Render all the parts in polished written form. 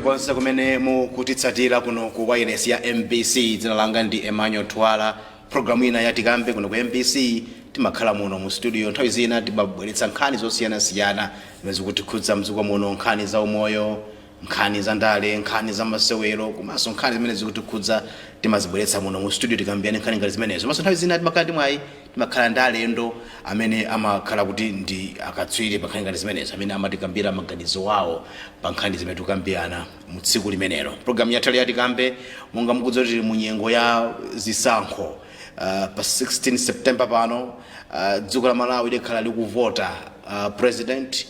Kulikonse kumene mukutitsatira kuno ku wireless ya MBC, dzina langa ndi Emmanuel Twala. Programu ina ya Tikambe kuno ku MBC, timakhala muno mu studio. Nthawi zina timabweretsa nkhani zosiyanasiyana zimene zikutikhudza mdziko muno, nkhani za umoyo, nkhani za ndale, nkhani za masewero, komanso nkhani zimene zikutikhudza timazibweretsa muno mu studio, tikambiyane nkhani ngati zimenezo. Komanso nthawi zina timakhala ndi mwayi, timakhala ndi alendo amene amakhala kuti ndi akatswiri pa nkhani ngati zimenezo, amene amatikambira maganizo awo pa nkhani zimene tikambirana mu tsiku limenelo. Programu yathu ya Tikambe, monga mukudziwa, tili mu nyengo ya zisankho. Pa 16 September pano, dziko la Malawi likhala likuvota president,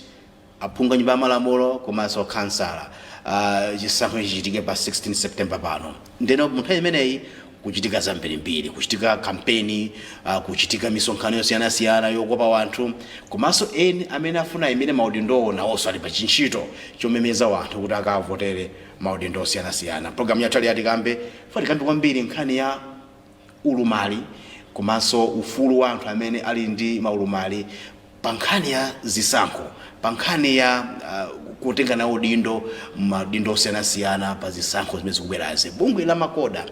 aphungu a Nyumba ya Malamulo komanso kansala. Chisankho chichitike pa 16 September pano. Ndeno mu nthawi imeneyi kuchitika zambirimbiri, kuchitika kampeni, kuchitika misonkhano yosiyanasiyana yokopa wanthu, komanso eni amene afuna ayimire maudindo nawonso ali pa chintchito chomemeza wanthu kuti akavotere maudindo osiyanasiyana. Programu yathu ya Tikambe fa tikambe kwambiri nkhani ya ulumali komanso ufulu wa anthu amene ali ndi maulumali pa nkhani ya zisankho, pa nkhani ya kutenga nawo udindo, maudindo osiyanasiyana pa zisankho zimene zikubwerazi. Bungwe la MACODA,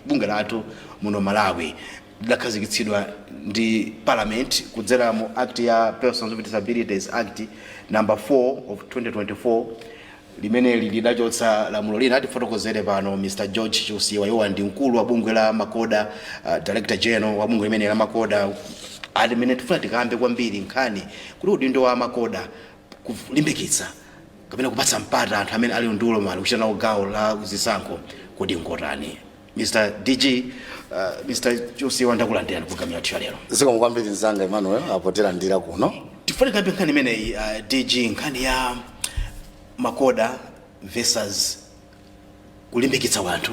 bungwe lathu muno Malawi, lidakhazikitsidwa ndi Parliament kudzera mu Act ya Persons with Disabilities Act number 4 of 2024, limeneli lidachotsa lamulo lina. Atifotokozere pano Mr George Chiusiwa. Iwowa ndi mkulu wa bungwe la MACODA, director general wa bungwe limene la MACODA, alimene tifuna tikambe kwambiri nkhani kuti udindo wa MACODA kulimbikitsa kapena kupatsa mpata anthu amene ali ndi ulumali kuchita nawo gawo la zisankho kuti ngotani. Mr DG, Mr Chiusiwa, ndakulandirani programu yathu ya lero. Zikomo kwambiri, mzanga Emmanuel, apo tilandira kuno. Tifune tikambe nkhani imeneyi, DG, nkhani ya MACODA versus kulimbikitsa wanthu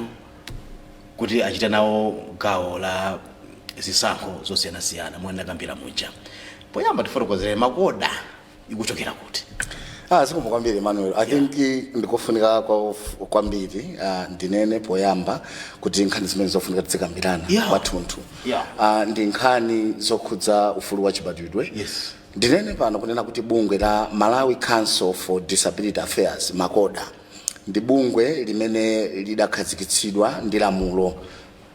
kuti achite nawo gawo la zisankho zosiyanasiyana. Mwanakambira muja poyamba, tifotokozere MACODA ikuchokera kuti? Ah, zikomo kwambiri, Emmanuel. I think ndikofunika kwambiri ndinene poyamba kuti nkhani zimene zofunika tizikambirana kwathunthu ndi nkhani zokhudza ufulu wa chibadwidwe. Ndinene pano kunena kuti bungwe la Malawi Council for Disability Affairs, MACODA, ndi bungwe limene lidakhazikitsidwa ndi lamulo,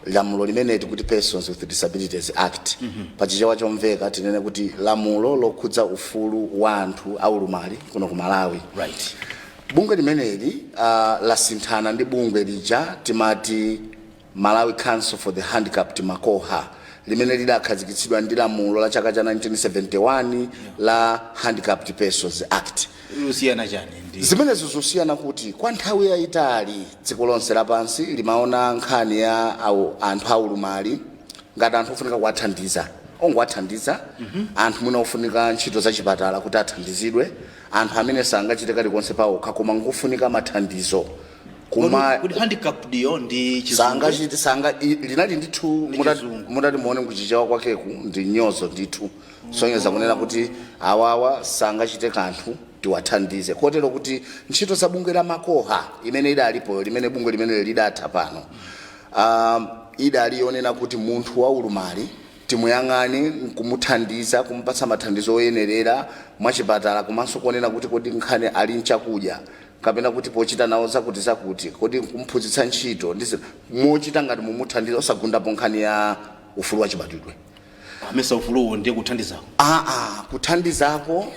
lamulo limene tikuti Persons with Disabilities Act. Pachichewa chomveka tinene kuti lamulo lokhudza ufulu wa anthu aulumali kuno ku Malawi. Bungwe limeneli lasinthana ndi bungwe lija timati Malawi Council for the Handicapped, MACOHA, limene lidakhazikitsidwa ndi lamulo la chaka cha 1971 la Handicapped Persons Act. Lusiyana chani ndi? Zimenezo zosiyana kuti kwa nthawi yayitali dziko lonse lapansi limaona nkhani ya anthu aulumali ngati anthu ofunika kuwathandiza, ongowathandiza, anthu mwina ofunika ntchito zachipatala kuti athandizidwe, anthu amene sangachite kalikonse pawokha koma nkufunika mathandizo kuma Kuti handicapped yo ndi Chizungu? Sangachite, sanga linali ndithu Ndi Chizungu. Mutati muone kuchichewa kwakeku ndi nyozo ndithu, sonyeza kunena kuti awawa sangachite kanthu, tiwathandize. Kotero kuti ntchito za bungwe la MACOHA imene idalipo, limene bungwe limene lidatha pano, idali yonena kuti munthu waulumali timuyang'ane nkumuthandiza, kumupatsa mathandizo oyenerera mwachipatala, komanso kuonena kuti kodi nkhani ali nchakudya kapena kuti pochita nawo zakuti zakuti, kodi kumphunzitsa ntchito ndi mochita ngati mumuthandiza, osagundapo nkhani ya ufulu wa chibadwidwe. Amesa ufuluwo ndiye kuthandizako? Aa, kuthandizako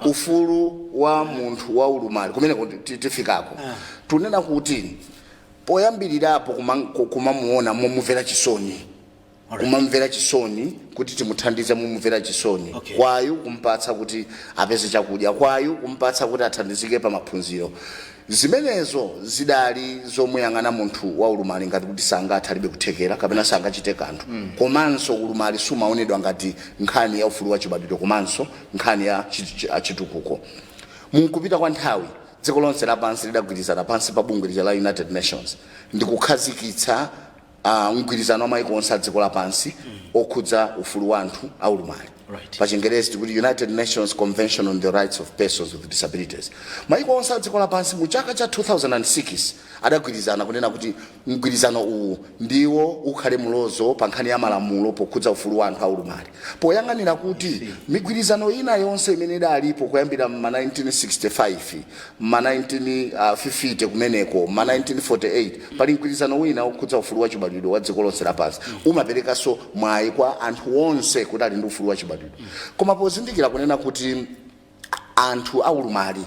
ufulu wa munthu wa ulumali kumene kuti tifikako. Tunena kuti poyambirirapo kumamuona momumvera chisoni, kumamvera chisoni kuti timuthandize mumumvera chisoni, kwayu kumpatsa kuti apeze chakudya, kwayu kumpatsa kuti athandizike pa maphunziro, zimenezo zidali zomuyang'ana munthu wa ulumali ngati kuti sangathe, alibe kuthekera kapena sangachite kanthu. Komanso ulumali sumaonedwa ngati nkhani ya ufulu wa chibadwidwe komanso nkhani ya chitukuko. Munkupita kwa nthawi, dziko lonse lapansi lidagwirizana pansi pa bungwe lija la United Nations ndi kukhazikitsa mgwirizano wa maiko onse a dziko lapansi okhudza ufulu wa anthu aulumali. Pa Chingerezi tikuti United Nations Convention on the Rights of Persons with Disabilities. Maiko onse a dziko lapansi mu chaka cha 2006 adagwirizana kunena kuti mgwirizano uwu ndiwo ukhale mulozo pa nkhani ya malamulo pokhudza ufulu wa anthu aulumali, poyang'anira kuti migwirizano ina yonse imene idalipo kuyambira ma 1965, ma 1950 kumeneko, ma 1948, pali mgwirizano wina wokhudza ufulu wa chibadwidwe wa dziko lonse lapansi, umaperekanso mwayi kwa anthu onse kuti ali ndi ufulu wa chibadwidwe. Koma pozindikira kunena kuti anthu aulumali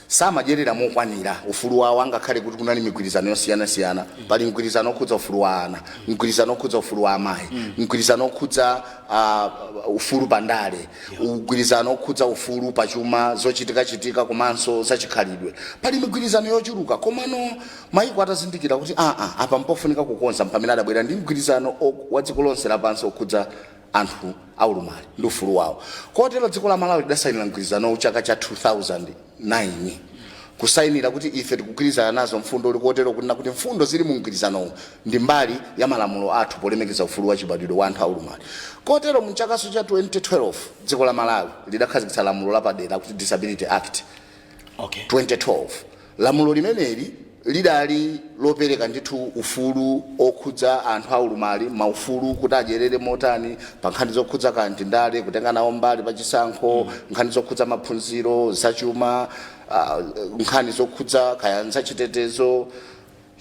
samadyerera mokwanira ufulu wawo, angakhale kuti kunali migwirizano yosiyanasiyana, pali mgwirizano okhudza ufulu wa ana, mgwirizano okhudza ufulu wa amayi, mgwirizano okhudza ufulu pandale, mgwirizano okhudza ufulu pachuma, zochitikachitika komanso zachikhalidwe, pali migwirizano yochuluka. Komano maiko atazindikira kuti apa mpofunika kukonza, mpamene adabwera ndi mgwirizano wa dziko lonse lapansi okhudza anthu aulumali ndi ufulu wawo. Kotero dziko la Malawi lidasayinira mgwirizanowu chaka cha 2009, kusayinira kuti ife tikugwirizana nazo mfundo uli, kotero kunena kuti mfundo zili mu mgwirizanowu ndi mbali ya malamulo athu polemekeza ufulu wa chibadwidwe wa anthu aulumali. Kotero mu chakaso cha 2012 dziko la Malawi lidakhazikitsa lamulo lapadera kuti Disability Act 2012. Lamulo limeneli lidali lopereka ndithu ufulu okhudza anthu aulumali, maufulu kuti adyerere motani pa nkhani zokhudza kanti ndale, kutenga nawo mbali pa chisankho, nkhani zokhudza maphunziro, zachuma, nkhani zokhudza kaya zachitetezo,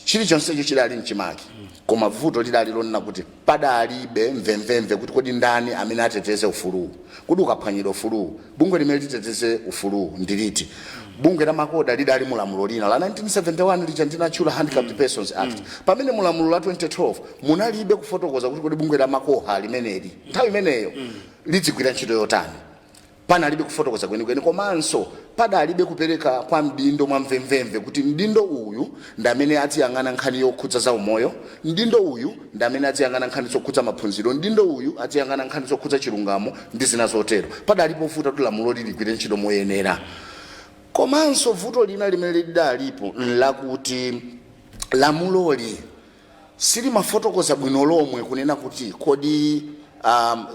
chilichonsecho chidali mchimake. Koma vuto lidali lonena kuti padalibe mvemvemve kuti kodi ndani amene ateteze ufuluwu, kuti ukaphwanyidwa ufuluwu, bungwe limene liteteze ufuluwu ndiliti? Bungwe la MACODA lidali mulamulo lina la 1971 lija ndinatchula, Handicapped Persons Act, pamene mulamulo la 2012 munalibe kufotokoza kuti kodi bungwe la MACOHA limeneli nthawi imeneyo lidzigwira ntchito yotani. Panalibe kufotokoza kwenikweni, komanso padalibe kupereka kwa mdindo mwamvemvemve kuti mdindo uyu ndi amene adziyang'ana nkhani yokhudza za umoyo, mdindo uyu ndi amene adziyang'ana nkhani zokhudza maphunziro, mdindo uyu adziyang'ana nkhani zokhudza chilungamo ndi zina zotero. Padali povuta kuti lamulo liligwire ntchito moyenera. Komanso vuto lina limene lidalipo nlakuti lamuloli silimafotokoza bwino lomwe kunena kuti kodi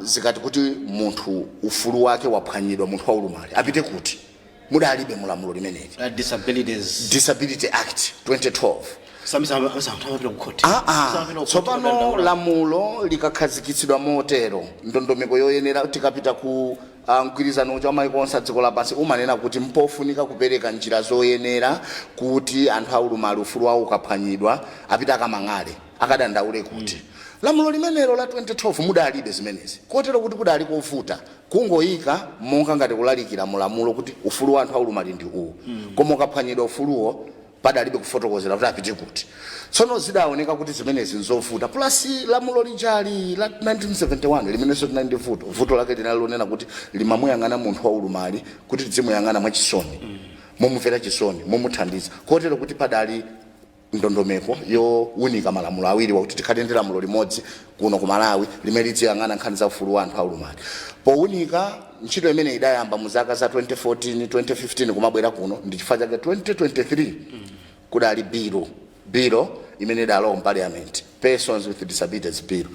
zikati kuti munthu ufulu wake waphwanyidwa, munthu waulumali apite kuti? Mudalibe mulamulo limeneli. La Disabilities Disability Act 2012. Samisa amapita ku court. Ah, tsopano lamulo likakhazikitsidwa motero, ndondomeko yoyenera, tikapita ku mgwirizano uja wa maiko onse a dziko lapansi, umanena kuti mpofunika kupereka njira zoyenera kuti anthu aulumali ufulu wawo ukaphwanyidwa apite akamang'ale, akadandaule kuti. Lamulo limenelo la 2012 mudalibe zimenezi, kotero kuti kudali kovuta kungoyika monga ngati kulalikira mulamulo kuti ufulu wa anthu aulumali ndi uwu, koma ukaphwanyidwa ufuluwo padalibe kufotokozera kuti apite kuti. Tsono zidaoneka kuti zimenezi nzovuta, plus lamulo lijali la 1971 limenenso linali ndi vuto. Vuto lake linali lonena kuti limamuyang'ana munthu waulumali kuti tizimuyang'ana mwachisoni, momumvera chisoni, momuthandiza, kotero kuti padali ndondomeko yowunika malamulo awiri wakuti tikhale ndi lamulo limodzi kuno ku Malawi limene lidziyang'ana nkhani za ufulu wa anthu aulumali. Powunika ntchito imene idayamba mu zaka za 2014, 2015 kumabwera kuno, ndi chifukwa chake 2023 kudali bill imene idalowa m'Parliament, Persons with Disabilities Bill.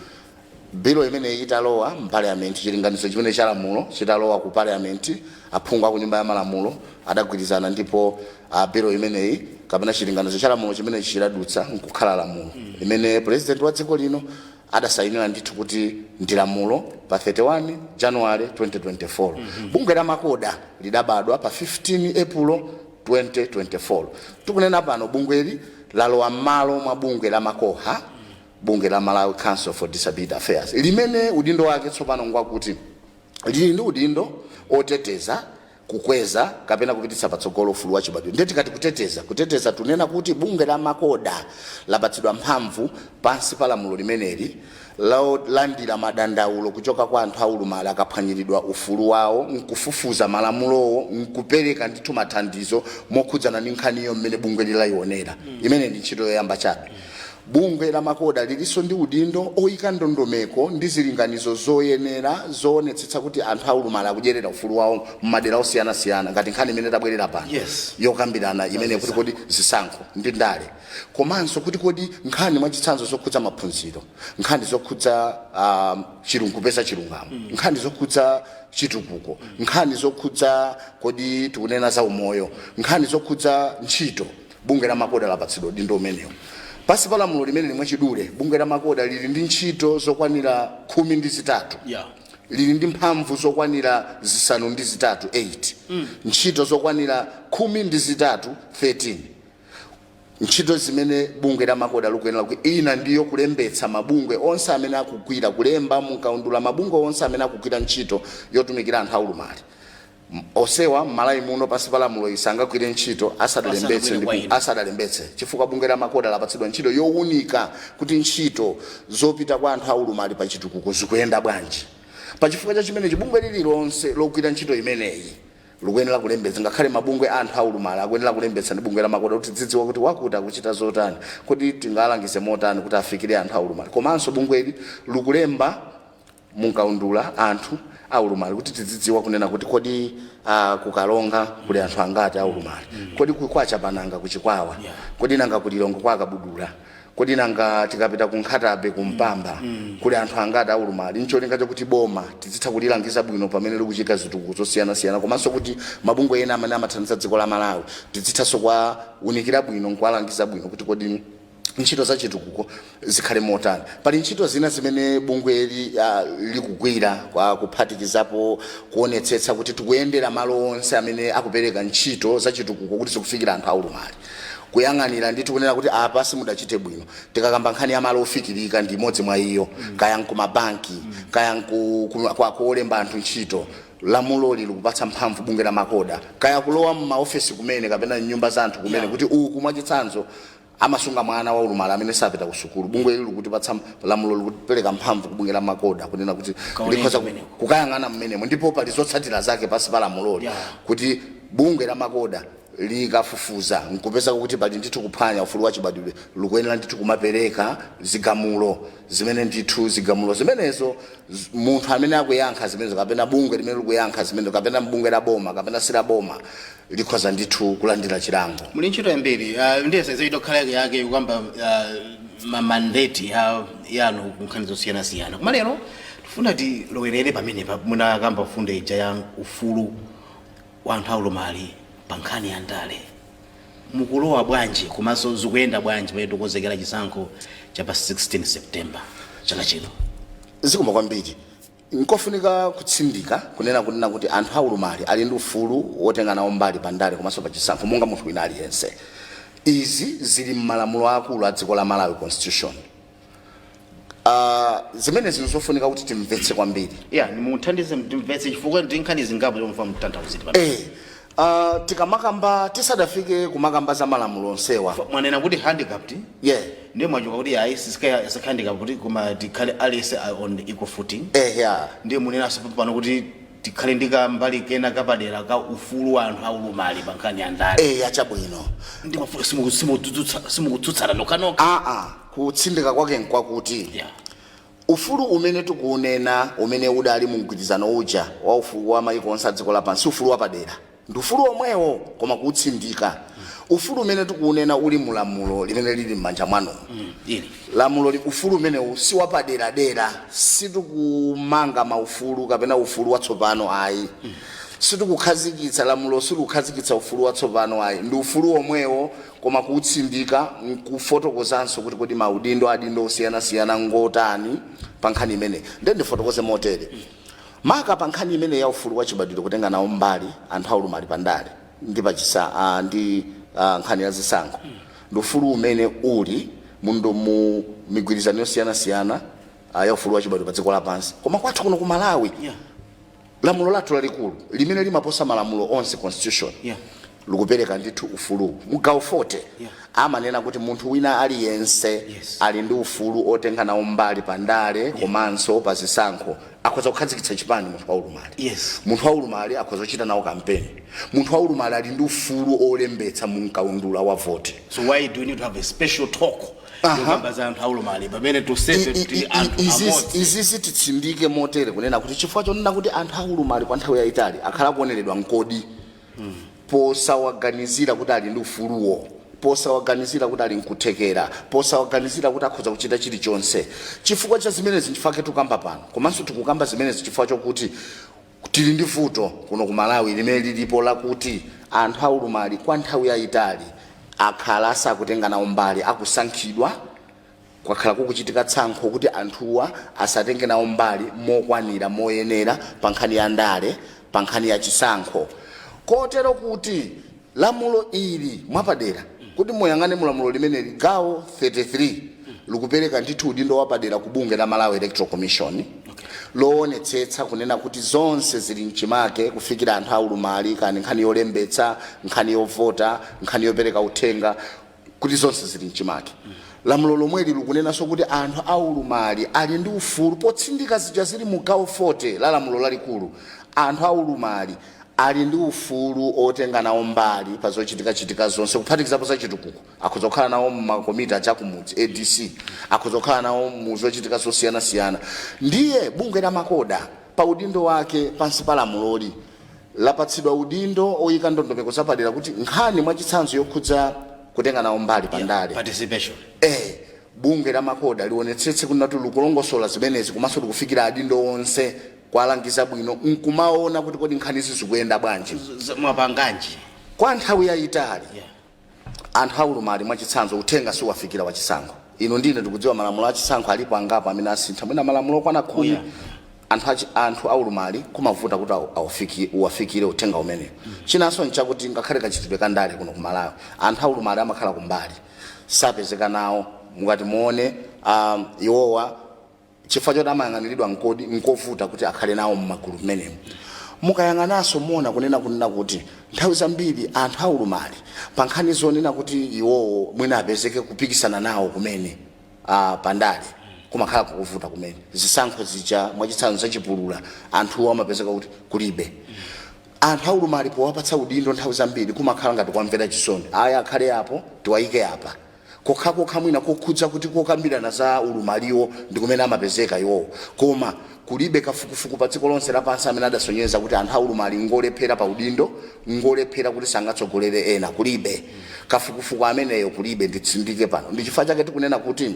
Bill imene italowa m'Parliament, chilinganizo chimene cha lamulo chitalowa ku Parliament, aphungu aku Nyumba ya Malamulo adagwirizana ndipo bill imeneyi kapena chilinganizo cha lamulo chimenechi chidadutsa nkukhala lamulo limene President wa dziko lino adasayinira ndithu kuti ndi lamulo pa 31 January 2024. Bungwe la MACODA lidabadwa pa 15 April 2024. Tikunena pano bungweli lalowa m'malo mwa bungwe la MACOHA, bungwe la Malawi Council for Disability Affairs, limene udindo wake tsopano ngwakuti lili ndi udindo oteteza, kukweza kapena kupititsa patsogolo ufulu wa chibadwidwe. Ndiye tikati kuteteza, kuteteza tunena kuti bungwe la MACODA lapatsidwa mphamvu pansi pa lamulo limeneli lolandira madandaulo kuchoka kwa anthu aulumali akaphwanyiridwa ufulu wawo, nkufufuza malamulowo, nkupereka ndithu mathandizo mokhudzana ndi nkhaniyo mmene bungwe lilayionera. Imene ndi ntchito yoyamba chabe. Bungwe la MACODA lilinso ndi udindo oyika ndondomeko ndi zilinganizo zoyenera zoonetsetsa kuti anthu aulumali akudyerera ufulu wawo m'madera osiyanasiyana, ngati nkhani imene tabwerera pano yokambirana imene kuti kodi zisankho ndi ndale. Komanso kuti kodi nkhani, mwachitsanzo, zokhudza maphunziro, nkhani zokhudza kupeza chilungamo, nkhani zokhudza chitukuko, nkhani zokhudza, kodi tikunena za umoyo, nkhani zokhudza ntchito, bungwe la MACODA lapatsidwa udindo umenewo pasi pa lamulo limene limwe. Chidule, bungwe la MACODA lili ndi ntchito zokwanira 13, lili ndi mphamvu zokwanira 8, 8 ntchito zokwanira 13, 13 ntchito zimene bungwe la MACODA likuyenera kuti. Ina ndiyo kulembetsa mabungwe onse amene akugwira, kulemba mukaundula mabungwe onse amene akugwira ntchito yotumikira anthu aulumali. Osewa m'Malawi muno pansi pa lamulo isangagwire ntchito asadalembetse. Asadabwere kwa inu. Asadalembetse, chifukwa bungwe la MACODA lapatsidwa ntchito yowunika kuti ntchito zopita kwa anthu aulumali pa chitukuko zikuyenda bwanji. Pachifukwa cha chimenechi, bungwe lililonse logwira ntchito imeneyi likuyenera kulembetsa. Ngakhale mabungwe a anthu aulumali akuyenera kulembetsa ndi bungwe la MACODA kuti dzidziwa kuti wakuti akuchita zotani, kuti tingalangize motani kuti afikire anthu aulumali. Komanso bungweli likulemba munkaundula anthu aulumali kuti tidzidziwa kunena kuti kodi kuKaronga kuli anthu angati aulumali, kodi kwa Chapananga kuChikwawa, kodi nanga kuLilongwe kwa Kabudula, kodi nanga tikapita ku Nkhata Bay, kuMpamba, kuli anthu angati aulumali, ncholinga chakuti boma tizitha kulilangiza bwino pamene likuchita zitukuko zosiyanasiyana, komanso kuti mabungwe ena amene amathandiza dziko la Malawi tizithanso kuwaunikira bwino nkuwalangiza bwino kuti kodi ntchito za chitukuko zikhale motani. Pali ntchito zina zimene bungweli likugwira, kwa kuphatikizapo kuonetsetsa kuti tikuyendera malo onse amene akupereka ntchito za chitukuko kuti zikufikira anthu aulumali, kuyang'anira ndithu kunena kuti apa simudachite bwino. Tikakamba nkhani ya malo ofikirika, ndi imodzi mwa iyo, kaya nkumabanki, kaya kwa kuolemba anthu ntchito, lamuloli likupatsa mphamvu bungwe la MACODA, kaya kulowa m'maofesi kumene kapena mnyumba za anthu kumene, kuti uku, mwachitsanzo, amasunga mwana wa ulumali amene sapita ku sukulu, bungwe ili likutipatsa, lamulo likupereka mphamvu ku bungwe la MACODA kunena kuti Kaoneni likhoza kumeneko. kukayang'ana mmenemo. Ndipo pali zotsatira zake pasi pa lamuloli, kuti bungwe la MACODA likafufuza nkupeza kuti pali ndithu kuphwanya ufulu wa chibadwidwe, likuyenera ndithu kumapereka zigamulo zimene ndithu zigamulo zimenezo munthu amene akuyankha zimenezo, kapena bungwe limene likuyankha zimenezo, kapena bungwe la boma kapena si la boma, likhoza ndithu kulandira chilango. Muli ntchito yambiri, ndiye saizi itokhala yake yake kukamba mamandate yanu ku nkhani zosiyanasiyana. Koma lero tifuna tilowerere pamenepa munakamba fundo ija ya ufulu wa anthu aulumali pa nkhani ya ndale. Mukulowa bwanji, komanso zikuyenda bwanji pamene tikukonzekera chisankho cha pa 16 September chaka chino? Zikomo kwambiri. Nkofunika kutsindika kunena kuti anthu aulumali ali ndi ufulu wotenga nawo mbali pa ndale komanso pa chisankho monga munthu wina aliyense. Izi zili m'malamulo akulu a dziko la Malawi, Constitution. Zimene zinthu zofunika kuti timvetse kwambiri. Ya, muthandize timvetse, chifukwa ndi nkhani zingapo zomwe mutanthauzire pano. Tikamakamba, tisadafike kumakamba za malamulo onsewa, Mwanena kuti handicapped, ndiye mwachoka kuti ayi, sisikaya handicap, kuti koma tikhale aliyense on equal footing. Ndiye munenanso pano kuti tikhale ndi kambali kena kapadera ka ufulu wa anthu aulumali pa nkhani ya ndale. Chabwino. Ndimafuna simukutsutsana nokhanokha. Aa, kutsindika kwake nkwakuti ufulu umene tikuunena, umene udali mu mgwirizano uja wa ufulu wa maiko onse a dziko lapansi, ufulu wapadera, ndi ufulu omwewo koma kuutsindika. Ufulu umene tikuunena uli mu lamulo limene lili m'manja mwanu, Ili lamulo ufulu umenewu si wapaderadera. Sitikumanga maufulu kapena ufulu watsopano ayi. Sitikukhazikitsa, lamulo silikukhazikitsa ufulu watsopano ayi. Ndi ufulu omwewo koma kuutsindika nkufotokozanso kuti kodi maudindo adindo osiyanasiyana ngotani pa nkhani imeneyi. Ndiye ndifotokoze motere: maka pa nkhani imene ya ufulu wachibadwidwe, kutenga nawo mbali anthu aulumali pa ndale ndi pachisa ndi nkhani ya zisankho, ndi ufulu umene uli mundu mu migwirizano yosiyanasiyana ya ufulu wachibadwidwe pa dziko lapansi. Koma kwathu kuno ku Malawi, lamulo lathu lalikulu limene limaposa malamulo onse, Constitution, likupereka ndithu ufulu mu gawo 40. Amanena kuti munthu wina aliyense ali ndi ufulu otenga nawo mbali pa ndale komanso pa zisankho. Akhoza kukhazikitsa chipani munthu waulumali. Munthu waulumali akhoza kuchita nawo kampeni. Munthu waulumali ali ndi ufulu olembetsa mu mkaundula wa voti. So why do we need to have a special talk yokamba za anthu aulumali pamene tonsefe tili anthu amodzi? Izizi titsindike motere kunena kuti chifukwa chonena kuti anthu aulumali kwa nthawi yayitali akhala akuoneredwa mkodi posawaganizira kuti ali ndi ufuluwo. Posawaganizira kuti ali nkuthekera, posawaganizira kuti akhoza kuchita chilichonse. Chifukwa cha zimenezi nchifukwa tikukamba pano. Komanso tikukamba zimenezi chifukwa chokuti tili ndi vuto kuno ku Malawi limene lilipo lakuti anthu aulumali kwa nthawi yayitali akhala asakutenga nawo mbali, akusankhidwa. Kwakhala kukuchitika tsankho kuti anthuwa asatenge nawo mbali mokwanira, moyenera pa nkhani ya ndale, pa nkhani ya chisankho, kotero kuti lamulo ili mwapadera, kuti muyang'ane mulamulo limeneli, gawo 33 likupereka ndithu udindo wapadera ku bungwe la Malawi Electoral Commission loonetsetsa kunena kuti zonse zili mchimake kufikira anthu aulumali, kani nkhani yolembetsa, nkhani yovota, nkhani yopereka uthenga, kuti zonse zili mchimake. Lamulo lomweli likunenanso kuti anthu aulumali ali ndi ufulu, potsindika zija zili mu gawo 40 la lamulo lalikulu. Anthu aulumali ali ndi ufulu otenga nawo mbali pa zochitikachitika zonse, kuphatikizapo za chitukuko. Akhoza kukhala nawo mmakomiti achakumudzi, ADC, akhoza kukhala nawo mu zochitika zosiyanasiyana. Ndiye bungwe la MACODA, pa udindo wake pansi pa lamuloli, lapatsidwa udindo oyika ndondomeko zapadera kuti nkhani mwachitsanzo yokhudza kutenga nawo mbali pa ndale, participation, bungwe la MACODA lionetsetse kuti nati likulongosola zimenezi, komanso likufikira adindo onse, kwalangiza bwino, nkumaona kuti kodi nkhanizi zikuyenda bwanji. Mwapanganji? Kwa nthawi yayitali anthu aulumali, mwachitsanzo, uthenga siwafikira wachisankho. Ino ndine tikudziwa malamulo achisankho alipo angapo amene asintha, mwina malamulo okwana 10. Anthu aulumali kumavuta kuti uwafikire uthenga umenewu. Chinanso nchakuti ngakhale kachitidwe kandale kuno ku Malawi, anthu aulumali amakhala kumbali, sapezeka nawo. Mukati muone, iwowa chifukwa choti amayang'aniridwa nkodi, nkovuta kuti akhale nawo mmagulu mmenemo. Mukayang'ananso muona kunena kuti nthawi zambiri anthu aulumali pa nkhani zonena kuti iwowo mwina apezeke kupikisana nawo kumene pandale, kumakhala kukuvuta kumene. Zisankho zija mwachitsanzo zachipulula, anthuwo amapezeka kuti kulibe. Anthu aulumali powapatsa udindo, nthawi zambiri kumakhala ngati kwamvera chisoni, aya akhale apo, tiwayike apa, kokhakokha mwina kokhudza kuti kokambirana za ulumaliwo ndi kumene amapezeka iwowo. Koma kulibe kafukufuku pa dziko lonse lapansi amene adasonyeza kuti anthu aulumali ngolephera pa udindo, ngolephera kuti sangatsogolere ena. Kulibe kafukufuku ameneyo, kulibe. Nditsindike pano, ndi chifukwa chake tikunena kuti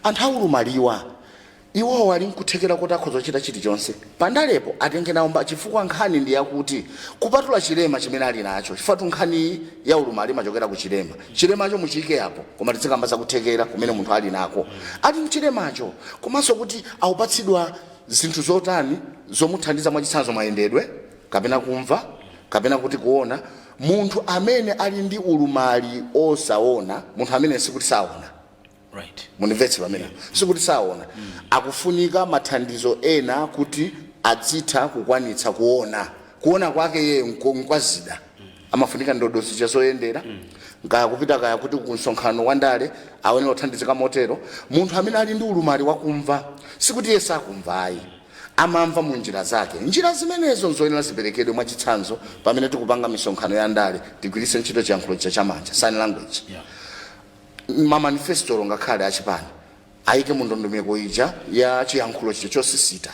anthu aulumaliwa iwowo ali nkuthekera kuti akhoza kuchita chilichonse pandalepo, atenge nawo mbali, chifukwa nkhani ndi yakuti kupatula chilema chimene ali nacho, chifukwa nkhani ya ulumali imachokera ku chilema. Chilemacho muchiyike apo, koma tizikamba zakuthekera kumene munthu ali nako ali mchilemacho, komanso kuti akupatsidwa zinthu zotani zomuthandiza, mwachitsanzo mayendedwe, kapena kumva, kapena kuti kuona. Munthu amene ali ndi ulumali osaona, munthu amene sikuti saona, mundimvetse pamene, sikuti saona, akufunika mathandizo ena kuti adzitha kukwanitsa kuona. Kuona kwake iye nkwazida, amafunika ndodo zija zoyendera, kaya kupita kaya kuti ku msonkhano wa ndale, ayenera kuthandizika motero. Munthu amene ali ndi ulumali wakumva, sikuti iye sakumva ayi, amamva mu njira zake. Njira zimenezo nzoyenera ziperekedwe. Mwachitsanzo, pamene tikupanga misonkhano ya ndale, tigwiritse ntchito chiyankhulo cha chamanja, sign language. Mamanifesto ngakhale achipani ayike mu ndondomeko ija ya chiyankhulo chija chosisita,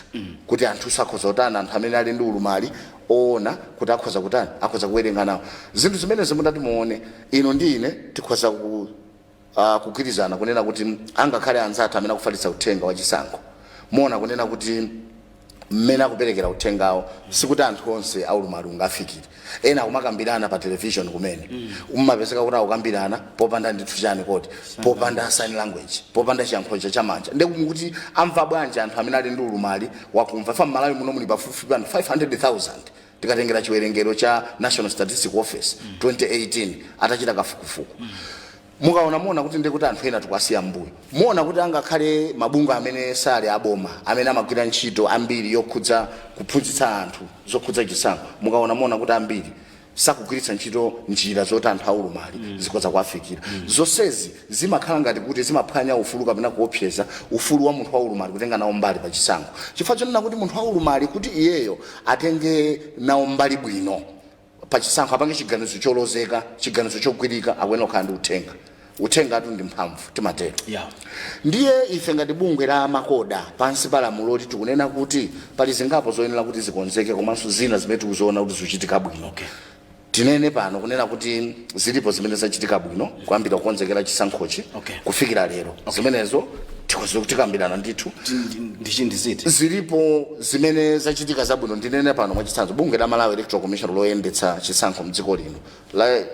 kuti anthu sakhoza kutani, anthu amene ali ndi ulumali oona, kuti akhoza kutani, akhoza kuwerenga nawo zinthu zimene mutati muone. Ino ndi ine tikhoza kugwirizana kunena kuti angakhale anzathu amene akufalitsa uthenga wachisankho, muona kunena kuti mmene akuperekera uthengawo sikuti anthu onse aulumali ungafikire. Ena akumakambirana pa television kumene, umapezeka kuti akukambirana popanda ndithu chani kodi, popanda sign language, popanda chiyankhulo chamanja. Ndekuti amva bwanji anthu amene ali ndi ulumali wakumva? Fa Mmalawi muno muli pafupifupi anthu 500,000, tikatengera chiwerengero cha National Statistical Office 2018 atachita kafukufuku. Mukaona muona kuti ndikuti anthu ena tikuwasiya mbuyo. Muona kuti angakhale mabungwe amene sali aboma amene amagwira ntchito ambiri yokhudza kuphunzitsa anthu zokhudza chisankho, mukaona muona kuti ambiri sakugwiritsa ntchito njira zoti anthu aulumali zikhoza kuwafikira. Zonsezi zimakhala ngati kuti zimaphwanya ufulu kapena kuopseza ufulu wa munthu waulumali kutenga nawo mbali pa chisankho, chifukwa chonena kuti munthu waulumali, kuti iyeyo atenge nawo mbali bwino pa chisankho, apange chiganizo cholozeka, chiganizo chogwirika, akuyenera kukhala ndi uthenga. Uthenga atu ndi mphamvu, timatero. Ndiye ife ngati bungwe la MACODA, pansi pa lamuloti, tikunena kuti pali zingapo zoyenera kuti zikonzeke, komanso zina zimene tikuziona kuti zikuchitika bwino. Tinene pano kunena kuti zilipo zimene zachitika bwino kuyambira kukonzekera chisankhochi kufikira lero. Zimenezo tikambirana ndithu. Ndiziti? Zilipo zimene zachitika zabwino. Ndinene pano mwachitsanzo, bungwe la Malawi Electoral Commission loyendetsa chisankho mdziko lino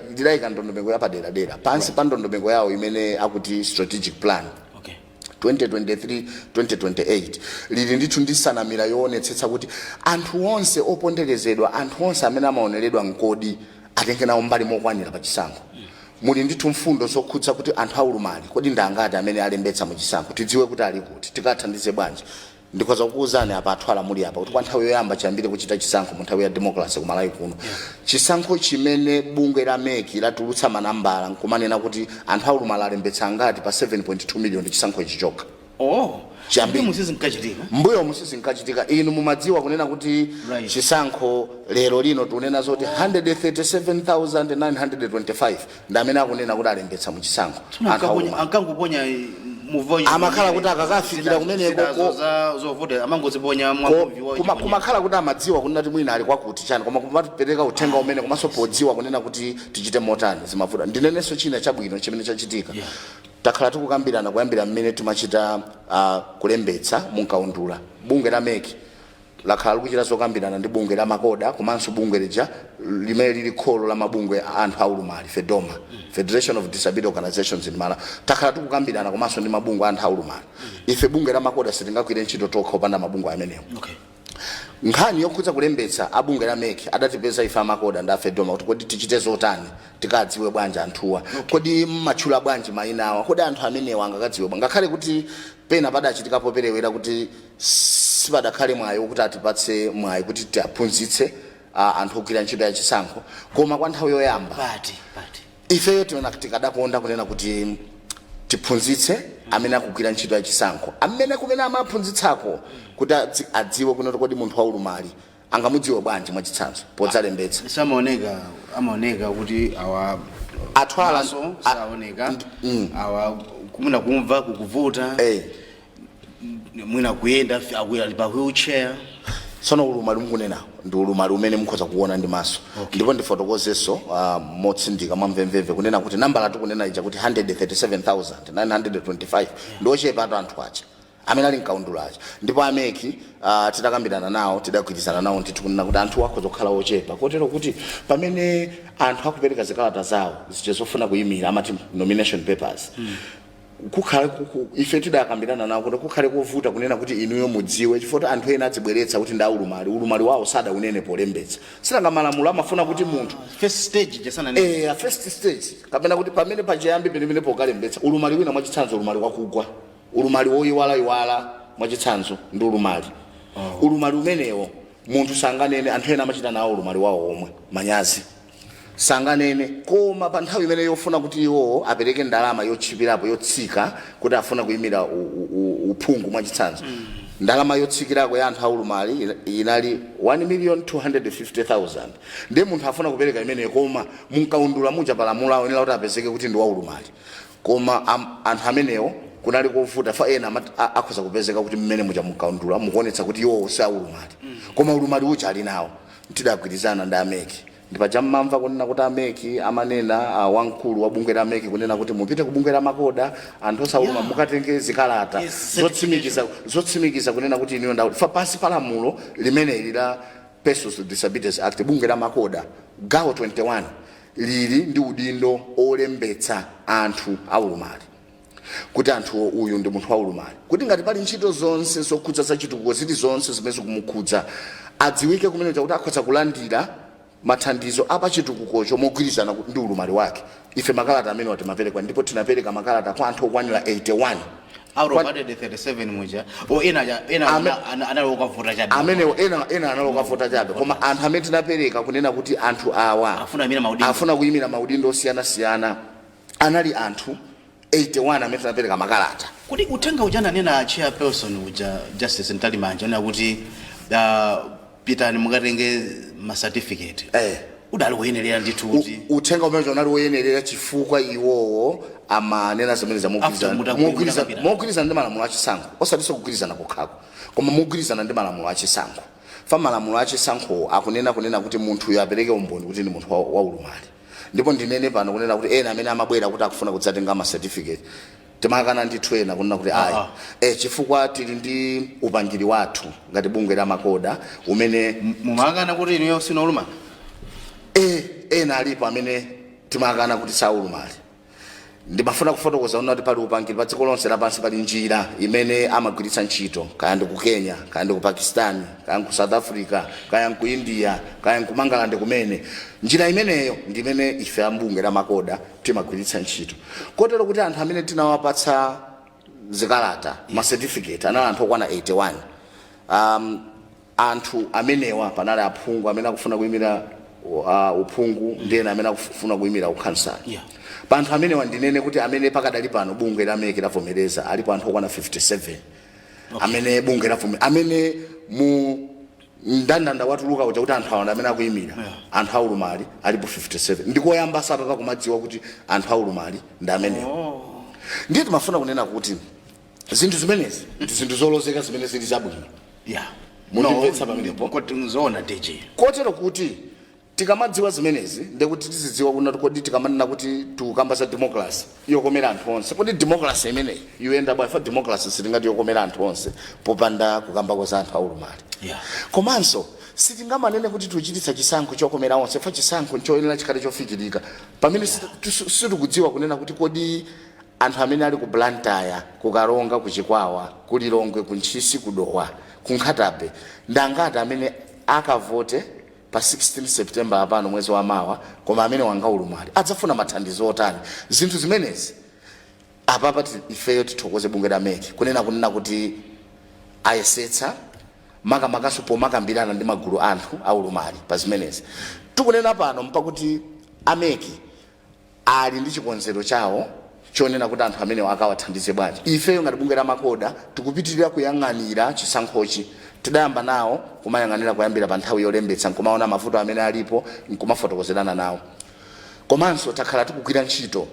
lidayika ndondomeko yapaderadera pansi pa ndondomeko yawo imene akuti strategic plan 2023 2028. Lili ndithu ndi nsanamira yoonetsetsa kuti anthu onse oponderezedwa, anthu onse amene amaoneredwa mkodi, atenge nawo mbali mokwanira pa chisankho. Muli ndithu mfundo zokhudza kuti anthu aulumali kodi ndi angati amene alembetsa mu chisankho, tidziwe kuti ali kuti, tikathandize bwanji. Ndikhoza kukuwuzani apa, athu alamuli apa, kuti kwa nthawi yoyamba chiyambire kuchita chisankho mu nthawi ya democracy ku Malawi kuno, chisankho chimene bungwe la MEC latulutsa manambala nkumanena kuti anthu aulumali alembetsa angati pa 7.2 million, chisankho ichi chokha. Oh. Chiyambire. Musizinkachitika? Mbuyo musizinkachitika. Inu mumadziwa kunena kuti chisankho lero lino tikunena zoti 137,925 ndi amene akunena kuti alembetsa mu chisankho, anthu aulumali. Ankangoponya muvonya. Amakhala kuti akakafikira kumeneko Zovota amangoziponya mwamuvi wa Kumakhala kuti amadziwa kunena kuti mwina ali kwakuti chani, koma kumapereka uthenga umene komanso podziwa kunena kuti tichite motani, zimavuta. Ndinenenso china chabwino chimene chachitika. Takhala tikukambirana kuyambira mmene timachita kulembetsa munkaundula. Bungwe la MEC lakhala likuchita zokambirana ndi bungwe la MACODA komanso bungwe lija limene lili kholo la mabungwe a anthu aulumali, FEDOMA, Federation of Disability Organizations in Malawi. Takhala tikukambirana komanso ndi mabungwe a anthu aulumali. Ife bungwe la MACODA sitingagwire ntchito tokha opanda mabungwe amenewo. Nkhani yokhudza kulembetsa, abungwe la MEC adatipeza ife a MACODA ndi a FEDOMA kuti kodi tichite zotani, tikadziwe bwanji anthuwa, kodi mmatchula bwanji mayina awa, kodi anthu amenewa angakadziwe bwanji? Ngakhale kuti pena padachitika poperewera kuti sipadakhale mwayi wokuti atipatse mwayi kuti tiaphunzitse anthu ogwira ntchito ya chisankho, koma kwa nthawi yoyamba Pati pati? ifeyo tiona tikadakonda kunena kuti tiphunzitse amene akugwira ntchito ya chisankho, amene kumene amaphunzitsako, kuti adziwe kunena kuti kodi munthu waulumali angamudziwe bwanji, mwachitsanzo podzalembetsa. Samaoneka, amaoneka kuti awa Atwala maso saoneka, awa kumwina kumva kukuvuta, mwina kuyenda ali pa wheelchair. Tsono ulumali mukunenawo ndi ulumali umene mukhoza kuona ndi maso. Ndipo ndifotokozenso motsindika mwamvemvemve kunena kuti nambala tikunena ija kuti 137,925 ndi ochepa anthu aja amene ali mkaundula aja. Ndipo a MEC titakambirana nawo, tidagwirizana nawo ndithu kunena kuti anthu akhoza kukhala ochepa, kotero kuti pamene anthu akupereka zikalata zawo zija zofuna kuyimira, amati nomination papers, kukhale ife tidakambirana nawo kuti kukhale kovuta kunena kuti inuyo mudziwe, chifukwa anthu ena adzibweretsa kuti ndi aulumali, ulumali wawo sadaunene polembetsa. Silanga malamulo amafuna kuti munthu First stage jasana. Eh, a first stage, kapena kuti pamene pachiyambi penepene pokalembetsa. Ulumali wina, mwachitsanzo ulumali wakugwa, ulumali woyiwalayiwala, mwachitsanzo ndi ulumali. Ulumali umenewo munthu sanganene. Anthu ena amachita nawo ulumali wawo omwe manyazi, sanganene. Koma pa nthawi imene yofuna kuti iwowo apereke ndalama yotchipirapo, yotsika, kuti afuna kuyimira uphungu, mwachitsanzo, ndalama yotsikirako ya anthu aulumali inali 1 million 250,000. Ndiye munthu afuna kupereka imeneyo, koma munkaundula muja palamulo awo kuti apezeke kuti ndi waulumali. Koma anthu amenewo kunali kovuta fa ena akhoza kupezeka kuti mmene muja munkaundula mukuonetsa kuti iwowo si aulumali, koma ulumali uja ali nawo. Tidagwirizana ndi a MEC, ndipaja mmamva kunena kuti a MEC amanena, wamkulu wa bungwe la MEC kunena kuti mupite ku bungwe la MACODA, anthu osauluma, mukatenge zikalata zotsimikiza kunena kuti inuyo ndakuti fa pansi pa lamulo limeneli la Persons with Disabilities Act, bungwe la MACODA gawo 21 lili ndi udindo olembetsa anthu aulumali, kuti anthu uyu ndi munthu waulumali, kuti ngati pali ntchito zonse zokhudza zachitukuko zili zonse zimene zikumukhudza, adziwike kumene kuti akhoza kulandira mathandizo apachitukukocho mogwirizana ndi ulumali wake. Ife makalata amene timapereka, ndipo tinapereka makalata kwa anthu okwanira 81. Out of 137 muja o ena ena anali okavota chabe? Amenewo ena anali okavota chabe, koma anthu amene tinapereka kunena kuti anthu awa afuna kuyimira maudindo, afuna kuyimira maudindo osiyanasiyana, anali anthu 81 amene tinapereka makalata. Kuti uthenga uja ananena chairperson uja, Justice Mtalimanja, anena kuti pitani mukatenge ma certificate, udali woyenerera ndithu kuti Uthenga umene unali woyenerera chifukwa iwowo amanena zimene After mutakambirana. Mogwirizana ndi malamulo achisankho, osatinso kugwirizana kokhako, koma mogwirizana ndi malamulo achisankho. Fa malamulo achisankho akunena kunena kuti munthuyo apereke umboni kuti ndi munthu wa ulumali. Ndipo ndinene pano kunena kuti ena amene amabwera kuti akufuna kudzatenga ma certificate, timakana ndithu ena kunena kuti ayi, chifukwa tili ndi upangiri wathu ngati bungwe la MACODA umene Mumakana kuti inuyo sinu olumala? Ena alipo amene timakana kuti saulumali. Ndimafuna kufotokoza kunena kuti pali upangiri pa dziko lonse lapansi, pali njira imene amagwiritsa ntchito, kaya ndi ku Kenya, kaya ndi ku Pakistan, kaya ku South Africa, kaya ku India, kaya ku Mangalande kumene. Njira imeneyo ndi imene ife ambungwe la MACODA timagwiritsa ntchito, kotero kuti anthu amene tinawapatsa zikalata, ma certificate, anali anthu okwana 81. Anthu amenewa panali aphungu amene akufuna kuyimira uphungu ndi ena amene akufuna kuyimira ukhansala. Pa anthu amenewa, ndinene kuti amene pakadali pano bungwe la MEC lavomereza alipo anthu okwana 57 amene bungwe lavomera, amene mu mndandanda watuluka uja kuti anthu awa ndi amene akuyimira, anthu aulumali alipo 57. Ndikoyamba sapapa kumadziwa kuti anthu aulumali ndi amenewa. Ndiye timafuna kunena kuti zinthu zimenezi ndi zinthu zolozeka zimene zili zabwino. Mundimvetsa pamenepo? Koti nzoona, DG. Kotero kuti tikamadziwa zimenezi, ndekuti tizidziwa kuna kodi tikamanena kuti tikukamba za democracy yokomera anthu onse, kodi democracy imeneyi yoyenda bwanji? Fa democracy sitingati yokomera anthu onse popanda kukambako za anthu aulumali. Komanso sitingamanene kuti tikuchititsa chisankho chokomera onse, fa chisankho nchoyenera chikhale chofikirika, pamene sitikudziwa kunena kuti kodi anthu amene ali ku Blantyre, ku Karonga, ku Chikwawa, ku Lilongwe, ku Ntchisi, ku Dowa, ku Nkhata Bay, ndangati amene akavote pa 16 September apano, mwezi wa mawa, koma amene wanga ulumali adzafuna mathandizo otani? Zinthu zimenezi apapa ifeyo tithokoze bungwe la MEC kunena kuti ayesetsa, makamakaso pomakambirana ndi magulu anthu aulumali pa zimenezi. Tikunena pano mpakuti a MEC ali ndi chikonzero chawo chonena kuti anthu amenewo akawathandize bwanji. Ifeyo ngati bungwe la MACODA tikupitirira kuyang'anira chisankhochi. Tidayamba nawo kumayang'anira kuyambira pa nthawi yolembetsa, nkumaona mavuto amene alipo, nkumafotokozerana nawo. Komanso takhala tikugwira ntchito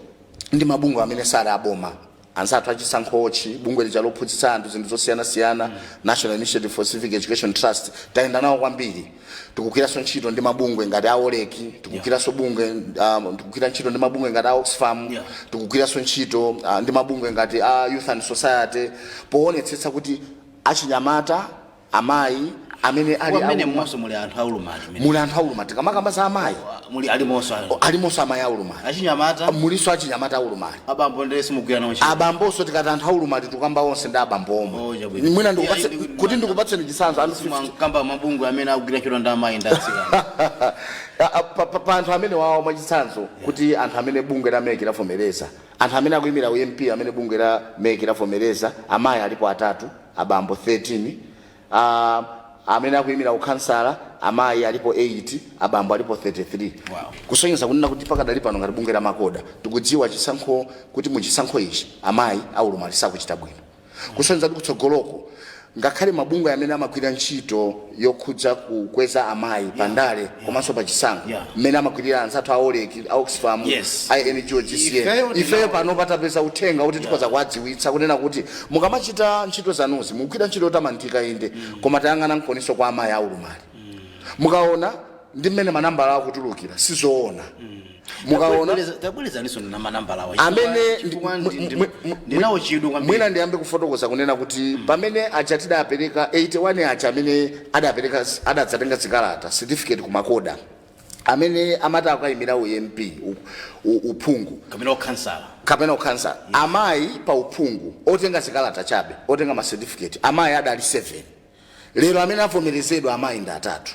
ndi mabungwe amene sali aboma, anzathu achisankhochi, bungwe lija lophunzitsa anthu zinthu zosiyanasiyana, National Initiative for Civic Education Trust, tayenda nawo kwambiri. Tikugwiranso ntchito ndi mabungwe ngati a OLEC, tikugwiranso bungwe tikugwira ntchito ndi mabungwe ngati a Oxfam, tikugwiranso ntchito ndi mabungwe ngati a Youth and Society poonetsetsa kuti achinyamata, amayi amene ali Amene monso muli anthu aulumali mmene. Muli anthu aulumali. Tikamakamba za amayi, Muli alimonso alimonso amayi aulumali. Achinyamata. Mulinso achinyamata aulumali. Abambo ndiye simugwira nawo ntchito? Abambonso. Tikati anthu aulumali, tikukamba onse ndi abambo omwe. Oh, chabwino. Mwina ndikupatse Yeah, kuti ndikupatseni chitsanzo, anthu 50 Simankamba mabungwe amene akugwira ntchito ndi amayi ndi atsikana. Pa anthu amene wawo, mwachitsanzo, kuti anthu amene bungwe la MEC lavomereza, anthu amene akuyimira uMP amene bungwe la MEC lavomereza, amayi alipo atatu, abambo 13. Amene akuyimira ukhansala, amayi alipo 8, abambo alipo 33. Kusonyeza kunena kuti pakadali pano ngati bungwe la MACODA tikudziwa chisankho kuti mu chisankho ichi amayi aulumali sakuchita bwino, kusonyeza kuti kutsogoloko ngakhale mabungwe amene amagwira ntchito yokhudza kukweza amayi pandale komanso pa chisankho, mmene amagwirira anzathu a OLEC, a Oxfam, a NGO GCN, Ifeyo ifeyo pano patapeza uthenga kuti tikhoza kuwadziwitsa kunena kuti mukamachita ntchito zanuzi, mukugwira ntchito yotamandika inde, koma tayang'ana mkoniso kwa amayi aulumali. Mukaona ndi mmene manambala akutulukira, sizoona. Mukaona Tabwerezaniso na manambala awa. Amene Chifukwa ndinawo chidwi kwambiri. Mwina ndiyambe kufotokoza kunena kuti pamene aja tidapereka 81 aja amene adapereka, adadzatenga zikalata, certificate ku MACODA, amene amati akayimira uMP, uphungu kapena ukhansala, kapena ukhansala, amayi pa uphungu otenga zikalata chabe, otenga ma certificate, amayi adali 7. Lero amene avomerezedwa amayi ndi atatu.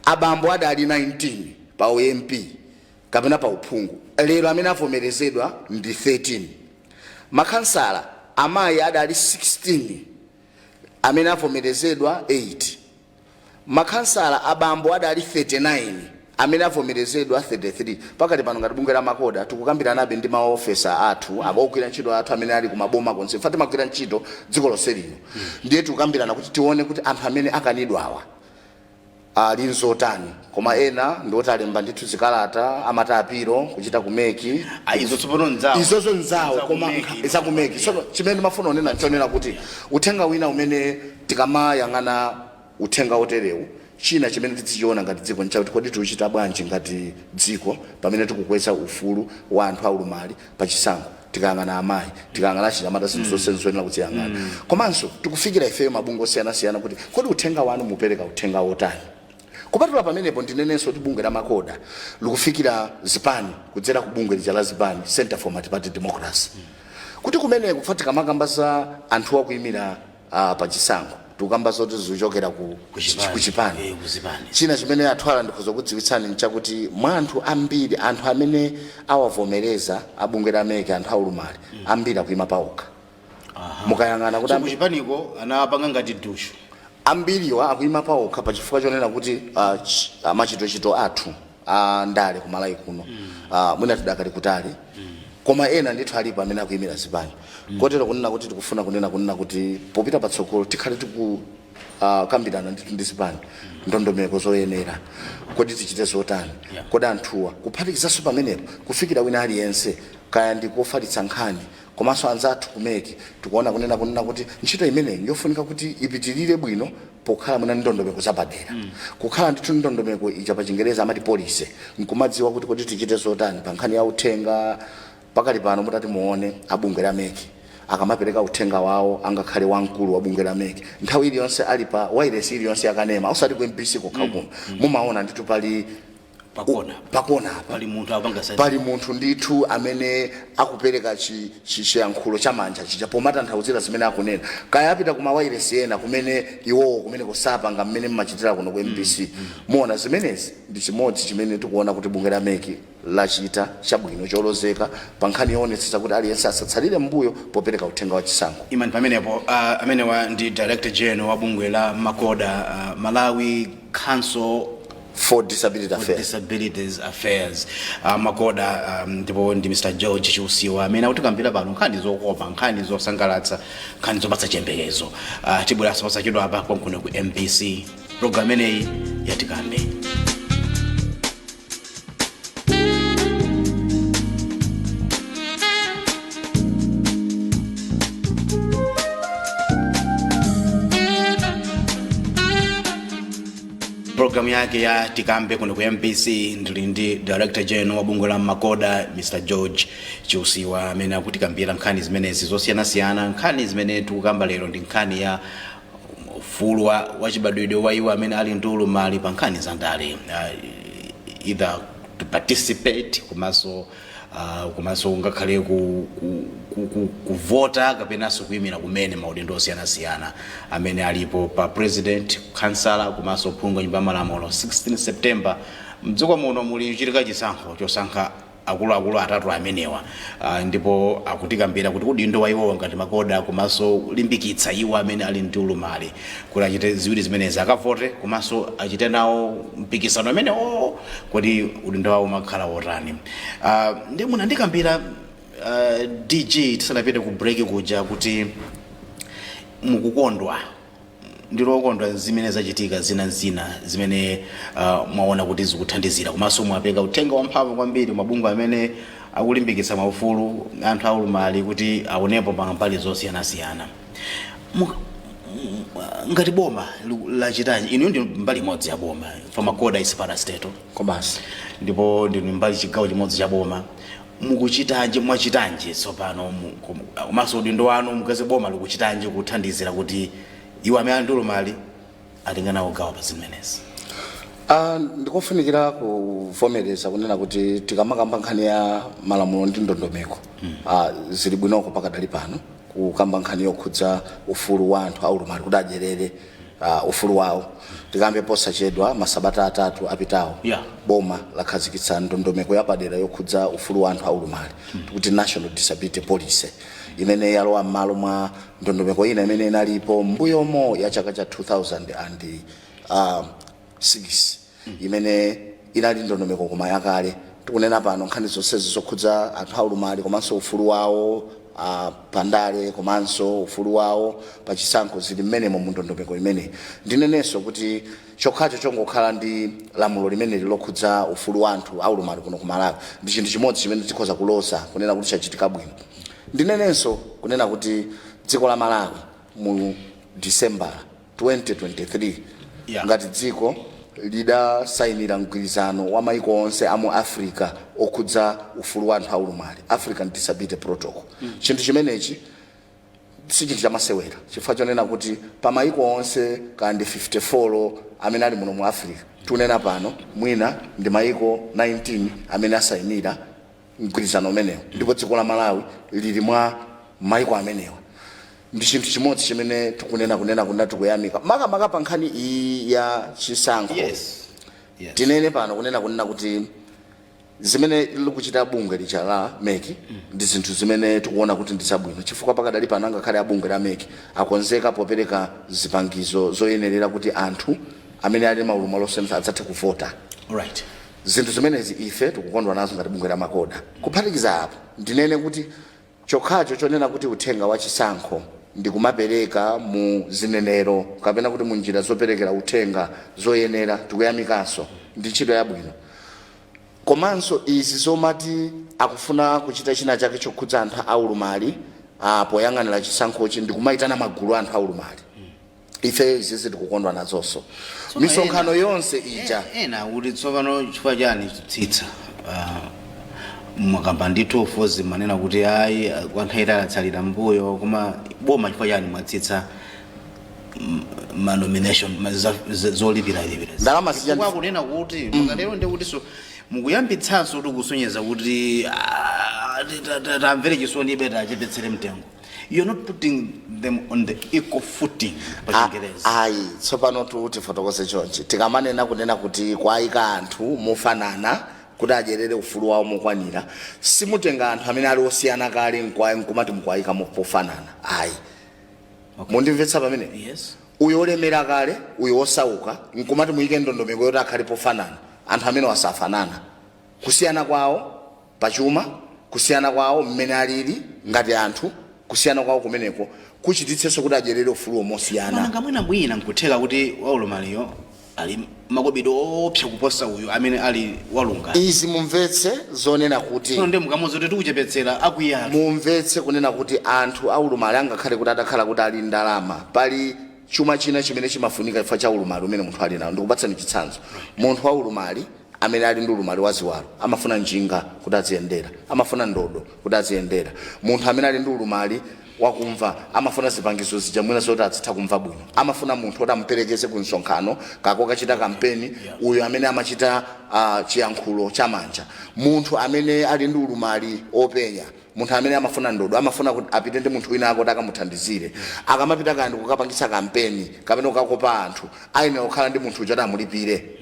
Abambo adali 19 pa uMP kapena pa uphungu, lero amene avomerezedwa ndi 13. Makhansala, amayi adali 16, amene avomerezedwa 8. Makhansala abambo adali 39, amene avomerezedwa 33. Pakati pano ngati bungwe la MACODA tikukambiranabe ndi maofesa athu ogwira ntchito athu amene ali kumaboma konse. Ife timagwira ntchito dziko lonse lino. Ndiye tikukambirana kuti tione kuti anthu amene akanidwawa ali nzotani, koma ena ndioti alemba ndithu zikalata, amati apilo kuchita ku MEC. Ah, izo tsopano nzawo. Izozo nzawo, koma Zaku MEC. zaku MEC. Sono chimene ndimafuna kunena nchonena kuti uthenga wina umene tikamayang'ana Uthenga oterewu, china chimene tidzichiona ngati dziko nchakuti kodi tikuchita bwanji ngati dziko pamene tikukweza ufulu wa anthu aulumali pachisankho? Tikayang'ana amayi, tikayang'ana achinyamata, zinthu zonse zoyenera kuziyang'ana. Komanso tikufikira ifeyo mabungwe osiyanasiyana kuti kodi uthenga wanu mupereka uthenga wotani? Kupatula pamenepo, ndinenenso kuti bungwe la MACODA likufikira zipani kudzera ku bungwe lija la zipani, Center for Multiparty Democracy, kuti kumeneko kufa tikamakamba za anthu akuyimira pachisankho, tikukamba zoti zikuchokera ku Kuchipani. Kuchipani. Kuzipani. China chimene athwala ndikhoza kudziwitsani nchakuti mwa anthu ambiri, anthu amene awavomereza abungwe la MEC, anthu aulumali ambiri akuyima paokha. Mukayang'ana kuti So kuchipaniko anapanga ngati dushu. Ambiriwa akuyima paokha pachifukwa chonena kuti machitochito athu a ndale kumalawi kuno mwina tidakali kutali, koma ena ndithu alipo amene akuyimira zipani. Kotero kunena kuti tikufuna kunena kuti popita patsogolo tikhale tiku kambirana ndithu ndi zipani ndondomeko zoyenera, kodi tichite zotani? Kodi anthuwa, kuphatikizanso pamenepo kufikira wina aliyense, kaya ndi kofalitsa nkhani komanso anzathu ku MEC, tikuona kunena kuti ntchito imeneyi yofunika kuti ipitirire bwino pokhala mwina ndi ndondomeko zapadera, kukhala ndithu ndondomeko ija pa Chingereza amati policy, nkumadziwa kuti kodi tichite zotani pa nkhani ya uthenga. Pakali pano mutati muone, abungwe la MEC akamapereka uthenga wawo, angakhale wamkulu wa bungwe la MEC, nthawi iliyonse ali pa wireless iliyonse yakanema, osati ku MBC kokha kuno, mumaona ndithu pali Pakona. Pakona apa pali munthu akupanga sa Pali munthu ndithu amene akupereka chiyankhulo chamanja chija pomatanthauzira zimene akunena. Kaya apita kuma wireless ena kumene iwowo kumene kusapanga mmene mmachitira kuno ku MBC, muona zimenezi. Ndi chimodzi chimene tikuona kuti bungwe la MEC lachita chabwino cholozeka pa nkhani yoonetsetsa kuti aliyense asatsalire mbuyo popereka uthenga wa chisankho. Imani pamenepo. Amenewa ndi Director General wa bungwe la MACODA, Malawi Council for Disability for Affairs. Disabilities Affairs, MACODA, ndipo ndi Mr George Chiusiwa amene akutikambira pano nkhani zokopa, nkhani zosangalatsa, nkhani zopatsa chiyembekezo. Tibweranso posachedwa apa konkuno ku MBC, program imeneyi yaTikambe. Programu yake ya Tikambe kuno ku MBC. Ndili ndi Director General wa bungwe la MACODA, Mr George Chiusiwa, amene akutikambira nkhani zimenezi zosiyanasiyana. Nkhani zimene tikukamba lero ndi nkhani ya ufulu wachibadwidwe wa iwo amene ali ndi ulumali pa nkhani za ndale, either to participate komanso ngakhale kuvota kapenanso kuyimira kumene maudindo osiyanasiyana amene alipo pa president, kansala komanso phungu wa nyumba ya malamulo. 16 September mdziko muno muli chitika chisankho chosankha akuluakulu atatu amenewa, ndipo akutikambira kuti udindo wa iwowa ngati MACODA komanso kulimbikitsa iwo amene ali ndi ulumali kuti achite ziwiri zimenezi, akavote komanso achite nawo mpikisano amenewo, kodi udindo wawo umakhala wotani? Ndi munandikambira, DG, tisanapite ku break kuja, kuti mukukondwa, ndilokondwa zimene zachitika zina zina zimene mwaona kuti zikuthandizira, komanso mwapeka uthenga wamphamvu kwambiri mabungwe amene akulimbikitsa maufulu anthu aulumali kuti aonepo pa mbali zosiyanasiyana. Ngati boma lachitanji? Inu ndi mbali imodzi ya boma, for MACODA is parastatal. Komanso ndipo ndinu mbali, chigawo chimodzi cha boma. Mukuchitanji, mwachitanji tsopano komanso udindo wanu mukazi, boma likuchitanji kuthandizira kuti iwo amene ali ndi ulumali atenga nawo gawo pa zimenezi? Ndikofunikira kuvomereza kunena kuti tikamakamba nkhani ya malamulo ndi ndondomeko, zili bwinoko pakadali pano kukamba nkhani yokhudza ufulu wa anthu aulumali kuti adyerere ufulu wawo. Tikambe posachedwa, masabata 3 apitawo, boma lakhazikitsa ndondomeko yapadera yokhudza ufulu wa anthu aulumali, tikuti National Disability Policy, imene yalowa m'malo mwa ndondomeko ina imene inalipo mbuyomo ya chaka cha 2006, imene inali ndondomeko koma yakale. Tikunena pano, nkhani zonsezi zokhudza anthu aulumali komanso ufulu wawo pandale komanso ufulu wawo pachisankho zili mmenemo mu ndondomeko imeneyi. Ndinenenso kuti chokhacho chongokhala ndi lamulo limeneli lokhudza ufulu wa anthu aulumali kuno ku Malawi ndi chinthu chimodzi chimene tikhoza kuloza kunena kuti chachitika bwino. Ndinenenso kunena kuti dziko la Malawi mu December 2023 Ngati dziko lidasayinira mgwirizano wa maiko onse amu Africa okhudza ufulu wa anthu aulumali, African Disability Protocol. Chinthu chimenechi si chinthu chamasewera, chifukwa chonena kuti pa maiko onse kandi 54 amene ali muno mu Africa, tunena pano mwina ndi maiko 19 amene asayinira mgwirizano umenewo, ndipo dziko la Malawi lili mwa maiko amenewa. Ndi chinthu chimodzi chimene tikunena kunena tikuyamika, makamaka pa nkhani iyi ya chisankho. Tinene pano kunena kuti zimene likuchita bungwe lija la MEC ndi zinthu zimene tikuona kuti ndi zabwino, chifukwa pakadali pano angakhale abungwe la MEC akonzeka popereka zipangizo zoyenerera kuti anthu amene ali maulumali osiyana adzathe kuvota. Zinthu zimenezi ife tikukondwa nazo ngati bungwe la MACODA. Kuphatikiza apo, ndinene kuti chokhacho chonena kuti uthenga wa chisankho ndi kumapereka mu zinenero kapena kuti mu njira zoperekera uthenga zoyenera, tikuyamikanso, ndi ntchito yabwino. Komanso izi zomati akufuna kuchita china chake chokhudza anthu aulumali poyang'anira chisankhochi ndi kumayitana magulu anthu aulumali, ife izizi tikukondwa nazonso. Misonkhano yonse ija Ena kuti tsopano chifukwa chani kutsitsa? Mwakamba ndithu ufozi manena kuti ayi, kwa nthawi itatsalira mbuyo, koma boma chifukwa chani mwatsitsa ma nomination zolipiralipira? Ndalama zija Chifukwa kunena kuti mukatero ndi kuti so mukuyambitsanso kuti kusonyeza kuti tamvere chisoni ibe tachepetsere mtengo. You're not putting them on the equal footing pa Chingerezi. Ayi, tsopano tifotokoze chonchi: tikamanena kunena kuti kwayika anthu mofanana kuti adyerere ufulu wawo mokwanira, simutenga anthu amene ali osiyana kale nkumati mukwayika pofanana, ayi. Mundimvetsa pamene? Yes. Uyo olemera kale, uyo osauka, nkumati muyike ndondomeko yoti akhale pofanana, anthu amene wasafanana, kusiyana kwawo pachuma, kusiyana kwawo mmene alili ngati anthu, kusiyana kwawo kumeneko kuchititsenso kuti adyerere ufuluwo mosiyana. Mananga mwina mwina nkutheka kuti waulumaliyo ali makobidwe opsa kuposa uyu amene ali walunga. Izi mumvetse zonena kuti Tsono ndi mukamuza kuti tikuchepetsera, akuyatu. Mumvetse kunena kuti anthu aulumali angakhale kuti atakhala kuti ali ndalama, pali chuma china chimene chimafunika chifukwa cha ulumali umene munthu ali nawo. Ndikupatsani chitsanzo: munthu wa ulumali amene ali ndi ulumali wa ziwalo amafuna njinga kuti aziyendera, amafuna ndodo kuti aziyendera. Munthu amene ali ndi ulumali wakumva amafuna zipangizo zija mwina zoti azitha kumva bwino, amafuna munthu oti amuperekeze ku msonkhano kako kachita kampeni, uyo amene amachita chiyankhulo chamanja. Munthu amene ali ndi ulumali openya, munthu amene amafuna ndodo, amafuna kuti apite ndi munthu wina akoti akamuthandizire akamapita kandi kukapangisa kampeni kapena kukakopa anthu, ayenera kukhala ndi munthu uja kuti amulipire.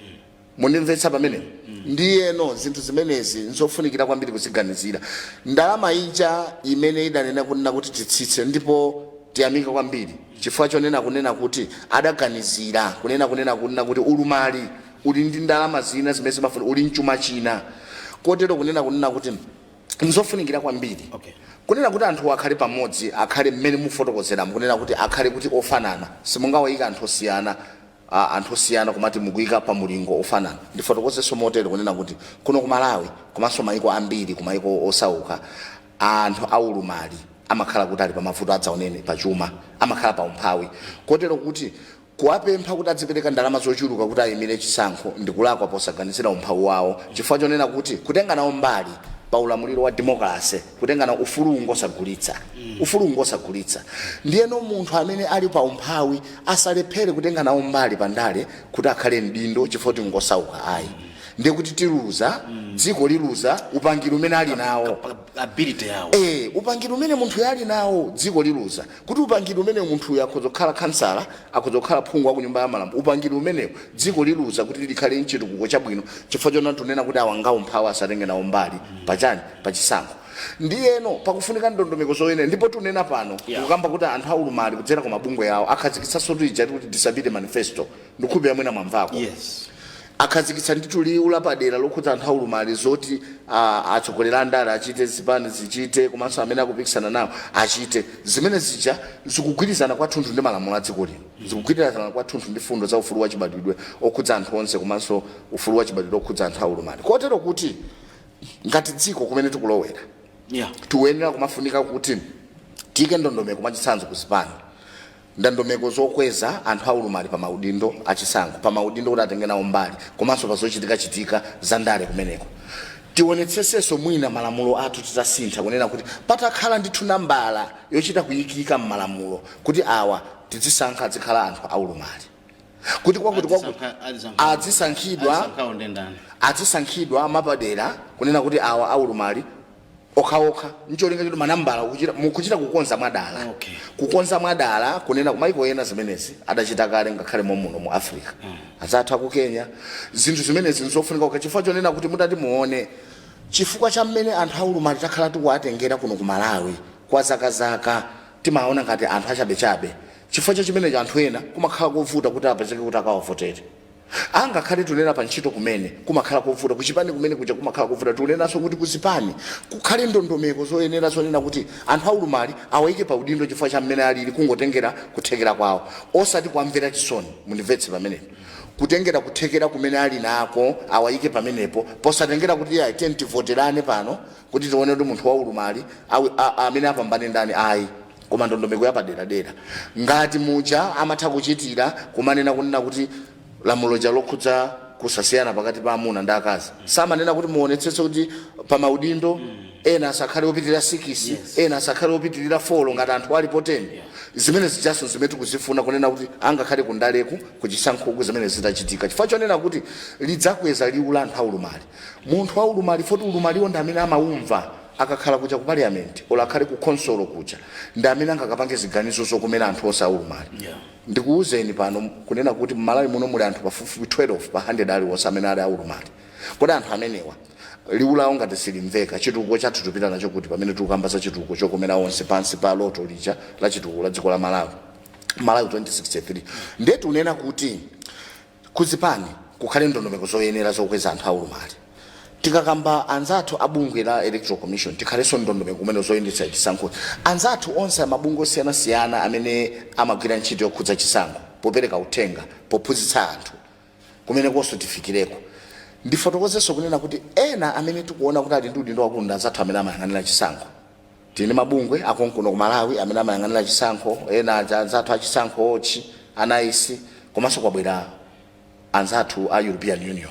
Mundimvetsa pamene? Ndiyeno zinthu zimenezi nzofunikira kwambiri kuziganizira. Ndalama ija imene idanena kunena kuti titsitse, ndipo tiyamika kwambiri chifukwa chonena kunena kuti adaganizira kunena kuti ulumali uli ndi ndalama zina zimene zimafuna, uli mchuma china, kotero kunena kuti nzofunikira kwambiri kunena kuti anthu akhale pamodzi, akhale mmene mufotokozeramo kunena kuti akhale kuti ofanana. Simungawayika anthu osiyana, anthu osiyana kumati mukuyika pa mulingo ofanana. Ndifotokozenso motero kunena kuti kuno ku Malawi komanso maiko ambiri, ku maiko osauka, anthu aulumali amakhala kuti ali pa mavuto adzaonene pachuma, amakhala pa umphawi, kotero kuti kuwapempha kuti adzipereka ndalama zochuluka kuti ayimire chisankho ndikulakwa posaganizira umphawi wawo, chifukwa chonena kuti kutenga nawo mbali pa ulamuliro wa demokrasi, kutenga nawo ufulu ngosagulitsa, ufulu ngosagulitsa. Ndiyeno munthu amene ali pa umphawi asalephere kutenga nawo mbali pa ndale kuti akhale mdindo chifukwa kuti ngosauka, ayi. Ndiye kuti tiluza, dziko liluza upangiri umene ali nawo. Ability yawo. Upangiri umene munthu ali nawo, dziko liluza kuti upangiri umene munthuyo akhoza kukhala kansala, akhoza kukhala phungu wa ku nyumba ya malamulo. Upangiri umenewo dziko liluza kuti likhale mchitukuko chabwino chifukwa chona tunena kuti awangawo mphawi asatenge nawo mbali pachani, pachisankho. Ndiyeno pakufunika ndondomeko zoyenera, ndipo tunena pano kukamba kuti anthu aulumali kudzera ku mabungwe yawo akhazikitsanso tija kuti Disability Manifesto, ndikhulupirira mwina mwamvako. Yes. Akhazikitsa ndithu liwu lapadera lokhudza anthu aulumali, zoti atsogoleri a ndale achite, zipani zichite, komanso amene akupikisana nawo achite. Zimene zija zikugwirizana kwathunthu ndi malamulo a dziko lino, zikugwirizana kwathunthu ndi fundo za ufulu wachibadwidwe okhudza anthu onse komanso ufulu wachibadwidwe okhudza anthu aulumali, kotero kuti ngati dziko kumene tikulowera, tikuyenera kumafunika kuti tiyike ndondomeko. Mwachitsanzo, kuzipani Ndondomeko zokweza anthu aulumali pa maudindo achisankho, pa maudindo kuti atenge nawo mbali, komanso pa zochitikachitika za ndale kumeneko. Tionetsesenso mwina malamulo athu titasintha, kunena kuti patakhala ndithu nambala yochita kuyikika m'malamulo kuti awa tizisankha adzikhala anthu aulumali, kuti kwakuti kwakuti azisankhidwa. Azisankhawo ndendani? Azisankhidwa mapadera, kunena kuti awa aulumali okhaokha, ncholinga choti manambala mukuchita kukonza mwadala. Kukonza mwadala, kunena kumaiko ena zimenezi adachita kale, ngakhale momuno mu Africa, azathu aku Kenya. Zinthu zimenezi nzofunika kuka, chifukwa chonena kuti mutati muone, chifukwa cha mmene anthu aulumali takhala tikuwatengera kuno ku Malawi kwa zakazaka, timaona ngati anthu achabechabe. Chifukwa cha chimenecho, anthu ena kumakhala kovuta kuti apezeke kuti akawavotere. Angakhale tunena pa ntchito kumene kumakhala kovuta, kuchipani kumene kuja kumakhala kovuta. Tikunenanso kuti kuzipani kukhale ndondomeko zoyenera zonena kuti anthu aulumali awayike pa udindo chifukwa cha mmene alili, kungotengera kuthekera kwawo, osati kuwamvera chisoni. Mundimvetse pamenepo. Kutengera kuthekera kumene ali nako, awayike pamenepo, posatengera kuti ayi, tiye tivoterane pano kuti tione kuti munthu waulumali amene apambane ndani, ayi, koma ndondomeko yapaderadera ngati muja amatha kuchitira kumanena kunena kuti lamulo ja lokhudza kusasiyana pakati pa amuna ndi akazi, samanena kuti muonetsetse kuti pa maudindo ena asakhale opitirira 6, ena asakhale opitirira 4 ngati anthu alipo 10. Zimene zijaso zimene tikuzifuna, kunena kuti angakhale kundaleku, kuchisankhoku, zimene zitachitika, chifukwa chonena kuti lidzakweza liwu la anthu aulumali. Munthu waulumali, foti ulumaliwo ndi amene amaumva akakhala kuja ku parliament olo akhale ku consolo kuja, ndi amene angakapange ziganizo zokomera anthu onse aulumali. Ndikuwuzeni pano kunena kuti mmalawi muno muli anthu pafupifupi 12 pa 100 aliwonse amene ali aulumali. Kodi anthu amenewa liwu lawo ngati silimveka, chitukuko chathu tupita nacho kuti, pamene tikukamba za chitukuko chokomera onse pansi pa loto lija la chitukuko la dziko la Malawi, Malawi 2063? Ndiye tikunena kuti kuzipani kukhale ndondomeko zoyenera zokweza anthu aulumali. Tikakamba anzathu abungwe la Electoral Commission, tikhalenso ndondomeko kumene zoyendetsa chisankho. Anzathu onse amabungwe osiyanasiyana amene amagwira ntchito yokhudza chisankho, popereka uthenga, pophunzitsa anthu, kumene konso tifikireko. Ndifotokozenso kunena kuti ena amene tikuona kuti ali ndi udindo wakulu ndi anzathu amene amayang'anira chisankho. Tili mabungwe akonkuno ku Malawi amene amayang'anira chisankho, ena aja anzathu achisankho ochi a NICE, komanso kwabwera anzathu a European Union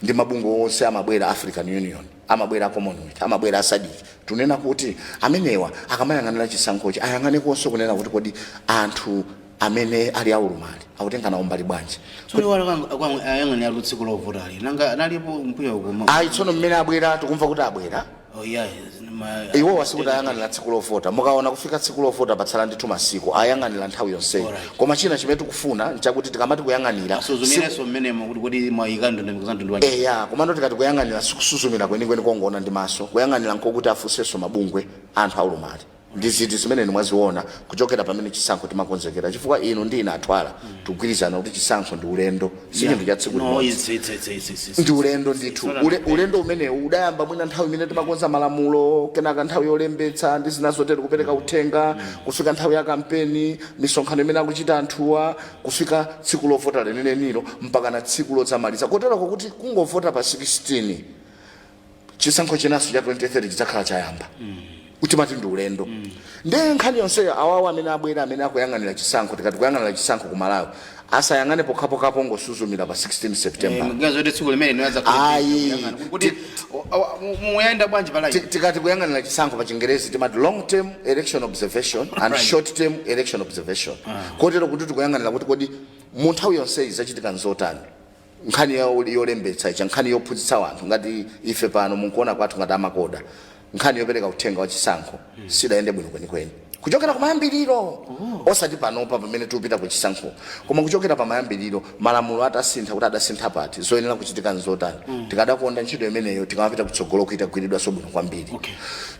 ndi mabungwe onse amabwera, African Union amabwera, Commonwealth amabwera, a SADC. Tunena kuti amenewa akamayang'anira chisankhochi, ayang'anekonso kunena kuti kodi anthu amene ali aulumali akutenga nawo mbali bwanji? Tsono ayang'anira tsiku lovotali, nanga analipo mbuyo kuma? Ayi, tsono mmene abwera, tikumva kuti abwera. Oh yeah. Iwo asikuti ayang'anira tsiku lovota. Mukaona kufika tsiku lovota patsala ndithu masiku, ayang'anira nthawi yonseyi. Koma china chimene tikufuna nchakuti tikamati kuyang'anira, asuzumirenso mmenemo kuti kodi mwayika ndondomeko za mtundu wanji? Eya, komano tikati kuyang'anira, sikusuzumira kwenikweni kongoona ndi maso. Kuyang'anira nkokuti afunsenso mabungwe anthu aulumali ndi ziti zimene mwaziona kuchokera pamene chisankho timakonzekera, chifukwa inu ndi ine athwala tikugwirizana kuti chisankho ndi ulendo, si chinthu cha tsiku No, limodzi. It's Ndi ulendo ndithu. It's not Ulendo umenewu udayamba mwina nthawi imene timakonza malamulo, kenaka nthawi yolembetsa ndi zina zotero, kupereka uthenga, kufika nthawi ya kampeni, misonkhano imene akuchita anthuwa, kufika tsiku lovota lenenenilo, mpaka na tsiku lodzamaliza, koteroko kuti kungovota pa 16, chisankho chinanso cha 2030 chidzakhala chayamba. Timati ndi ulendo. Ndiye nkhani yonseyo, awawo amene abwera, amene akuyang'anira chisankho, tikati kuyang'anira chisankho ku Malawi, asayang'ane pokhapokhapo ngosuzumira pa 16 September. Mgazo kuti tsiku limene niwaza Ayi. kuti muyenda bwanji palayi. Tikati kuyang'anira chisankho, pa Chingerezi timati long term election observation and short term election observation, kotero kuti tikuyang'anira kuti kodi mu nthawi yonseyi zachitika nzotani, nkhani yolembetsa icha, nkhani yophunzitsa anthu. Ngati ife pano munkuona kwathu ngati amakoda, nkhani yopereka uthenga wa chisankho sidayende bwino kwenikweni kuchokera kumayambiriro, osati panopa pamene tikupita ku chisankho, koma kuchokera pamayambiriro, malamulo atasintha, kuti adasintha pati, zoyenera kuchitika nzotani. Tikadakonda ntchito imeneyo tikamapita kutsogolo kuitagwiridwanso bwino kwambiri.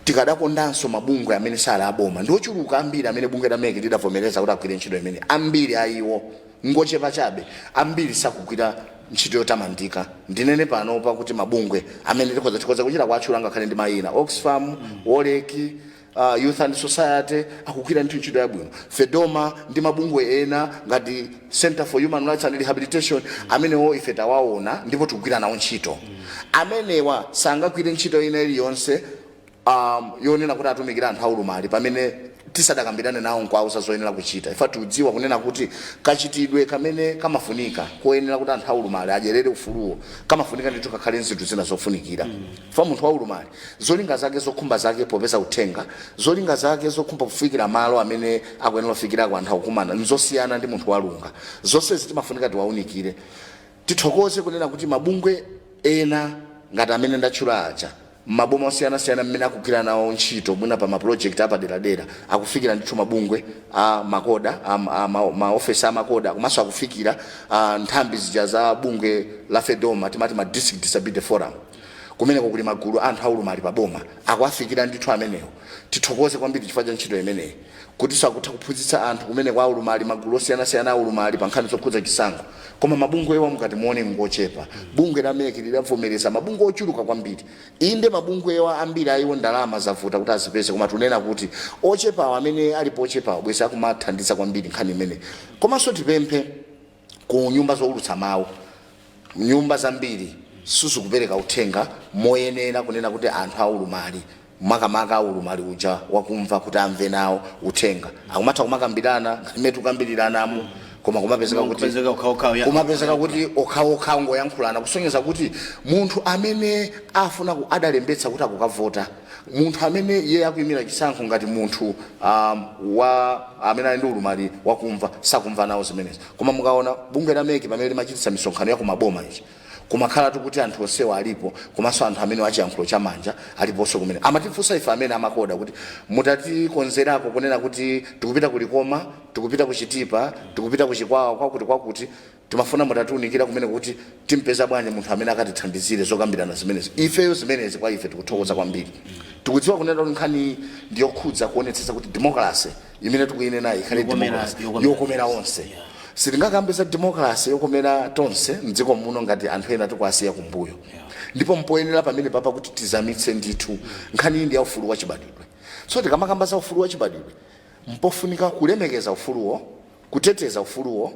Tikadakondanso mabungwe amene sali aboma ndi ochuluka ambiri amene bungwe la MEC lidavomereza kuti agwire ntchito imene. Ambiri a iwo ngochepa chabe, ambiri sakugwira ntchito yotamandika. Ndinene pano pakuti mabungwe amene tikhoza kuchita kwatchula ngakhale ndi mayina, Oxfam, Wolrec, Youth and Society, akugwira ndithu ntchito yabwino, FEDOMA ndi mabungwe ena ngati Center for Human Rights and Rehabilitation, amenewo ife tawaona ndipo tikugwira nawo ntchito. Amenewa sangagwire ntchito ina iliyonse yonena kuti atumikira anthu aulumali pamene Tisadakambirane nawo nkuwauza zoyenera kuchita, ife tikudziwa kunena kuti kachitidwe kamene kamafunika koyenera kuti anthu aulumali adyerere ufuluwo kamafunika ndithu kakhale nzinthu zina zofunikira. Fa munthu waulumali, zolinga zake, zokhumba zake popeza uthenga, zolinga zake zokhumba kufikira malo amene akuyenera kufikirako anthu akukumana nzosiyana ndi munthu walunga. Zonsezi timafunika tiwaunikire. Tithokoze kunena kuti mabungwe ena ngati amene ndatchula aja, maboma osiyanasiyana mmene akugwira nawo ntchito, mwina pa maproject apaderadera, akufikira ndithu mabungwe a MACODA, maofesi a MACODA, komanso akufikira nthambi zija za bungwe la FEDOMA, timati ma District Disability Forum. Kumeneko kuli magulu anthu aulumali paboma, akuafikira ndithu amenewo. Tithokoze kwambiri chifukwa cha ntchito imeneyi, kuti akutha kuphunzitsa anthu kumene kwa aulumali, magulu osiyanasiyana aulumali pa nkhani zokhudza chisankho. Koma mabungwe ewa mukati muone ngochepa. Bungwe la MEC lidavomereza mabungwe ochuluka kwambiri. Inde, mabungwe ewa ambiri ayiwo ndalama zavuta kuti azipeze, koma tunena kuti ochepawo amene alipo ochepawo bwezi akumathandiza kwambiri nkhani imeneyi. Komanso tipemphe ku nyumba zowulutsa mawu. Nyumba zambiri sizikupereka uthenga moyenera kunena kuti anthu aulumali, makamaka aulumali uja wakumva, kuti amve nawo uthenga. Akumatha kumakambirana ngati mmene tikukambiriranamo, koma kumapezeka kuti Kupezeka okhaokhawo ya. Kumapezeka kuti okhaokha ngoyankhulana, kusonyeza kuti munthu amene afuna adalembetsa kuti akukavota, munthu amene iye akuyimira chisankho ngati munthu wa amene ali ndi ulumali wakumva, sakumva nawo zimenezi. Koma mukaona bungwe la MEC pamene limachititsa misonkhano ya kumaboma ichi, kumakhala kuti anthu onsewa alipo, komanso anthu amene achiyankhulo chamanja aliponso. Kumene amatifunsa ife amene a MACODA kuti mutatikonzerako kunena kuti tikupita kuLikoma, tikupita kuChitipa, tikupita kuChikwawa, kwakuti kwakuti, timafuna mutatiunikira kumene kuti timpeza bwanji munthu amene akatithandizire zokambirana zimenezi. Ifeyo zimenezi kwa ife tikuthokoza kwambiri. Tikudziwa kunena kuti nkhani ndiyokhudza kuonetsetsa kuti democracy imene tikuyinenayi ikhale democracy yokomera yokomera onse. Sitingakambe za democracy yokomera tonse mdziko muno ngati anthu ena tikuasiya kumbuyo. Ndipo mpoyenera pamene papa kuti tizamitse ndithu. Nkhani iyi ndi ya ufulu wachibadwidwe. So tikamakamba za ufulu wachibadwidwe, mpofunika kulemekeza ufuluwo, kuteteza ufuluwo,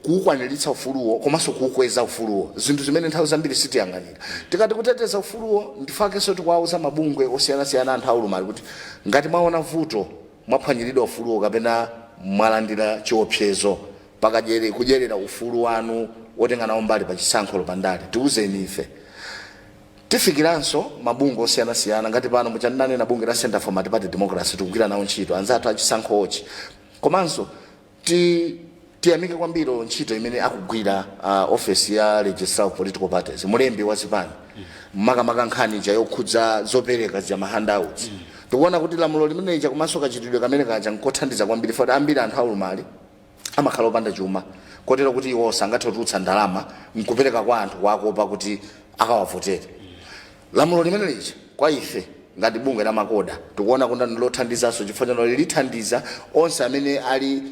kuukwaniritsa ufuluwo, komanso kuukweza ufuluwo, zinthu zimene nthawi zambiri sitiyang'anira. Tikati kuteteza ufuluwo, ndifakenso tikuwauza mabungwe osiyanasiyana anthu aulumali kuti ngati mwaona vuto, mwaphwanyiridwa ufuluwo kapena mwalandira chiopsezo pakadyere kudyerera ufulu wanu wotenga nawo mbali pa chisankho lopandale, tiuzeni ife. Tifikiranso mabungwe osiyanasiyana ngati pano muchandinanena bungwe la Center for Multi-Party Democracy, tikugwira nawo ntchito anzathu achisankhochi. Komanso tiyamike kwambiri ntchito imene akugwira office ya Registrar of Political Parties, mulembi wa zipani, makamaka nkhani ija yokhudza zopereka zija, ma handouts. Tikuona kuti lamulo limene ija komanso kachitidwe kamene kaja nkothandiza kwambiri, foti ambiri anthu aulumali amakhala opanda chuma, kotero kuti iwo sangathe kutulutsa ndalama nkupereka kwa anthu kuwakopa kuti akawavotere. Lamulo limene lija kwa ife ngati bungwe la MACODA tikuona kuti ndilothandizanso, chifukwa chano lithandiza onse amene ali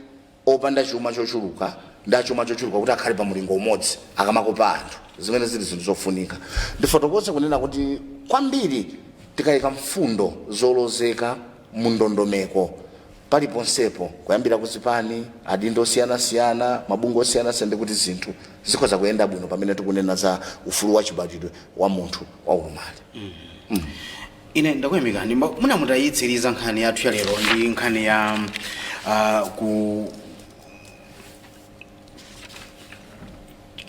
opanda chuma chochuluka ndi achuma chochuluka kuti akhale pa mulingo umodzi akamakopa anthu, zimene zili zinthu zofunika. Ndifotokoze kunena kuti kwambiri tikayika mfundo zolozeka mu ndondomeko paliponsepo, kuyambira kuzipani, adindo osiyanasiyana, mabungwe osiyanasiyana, ndikuti zinthu zikhoza kuyenda bwino pamene tikunena za ufulu wachibadwidwe wa munthu wa ulumali. Ine ndakuyamikani. Muna mutayitsiriza nkhani yathu ya lero ndi nkhani ya ku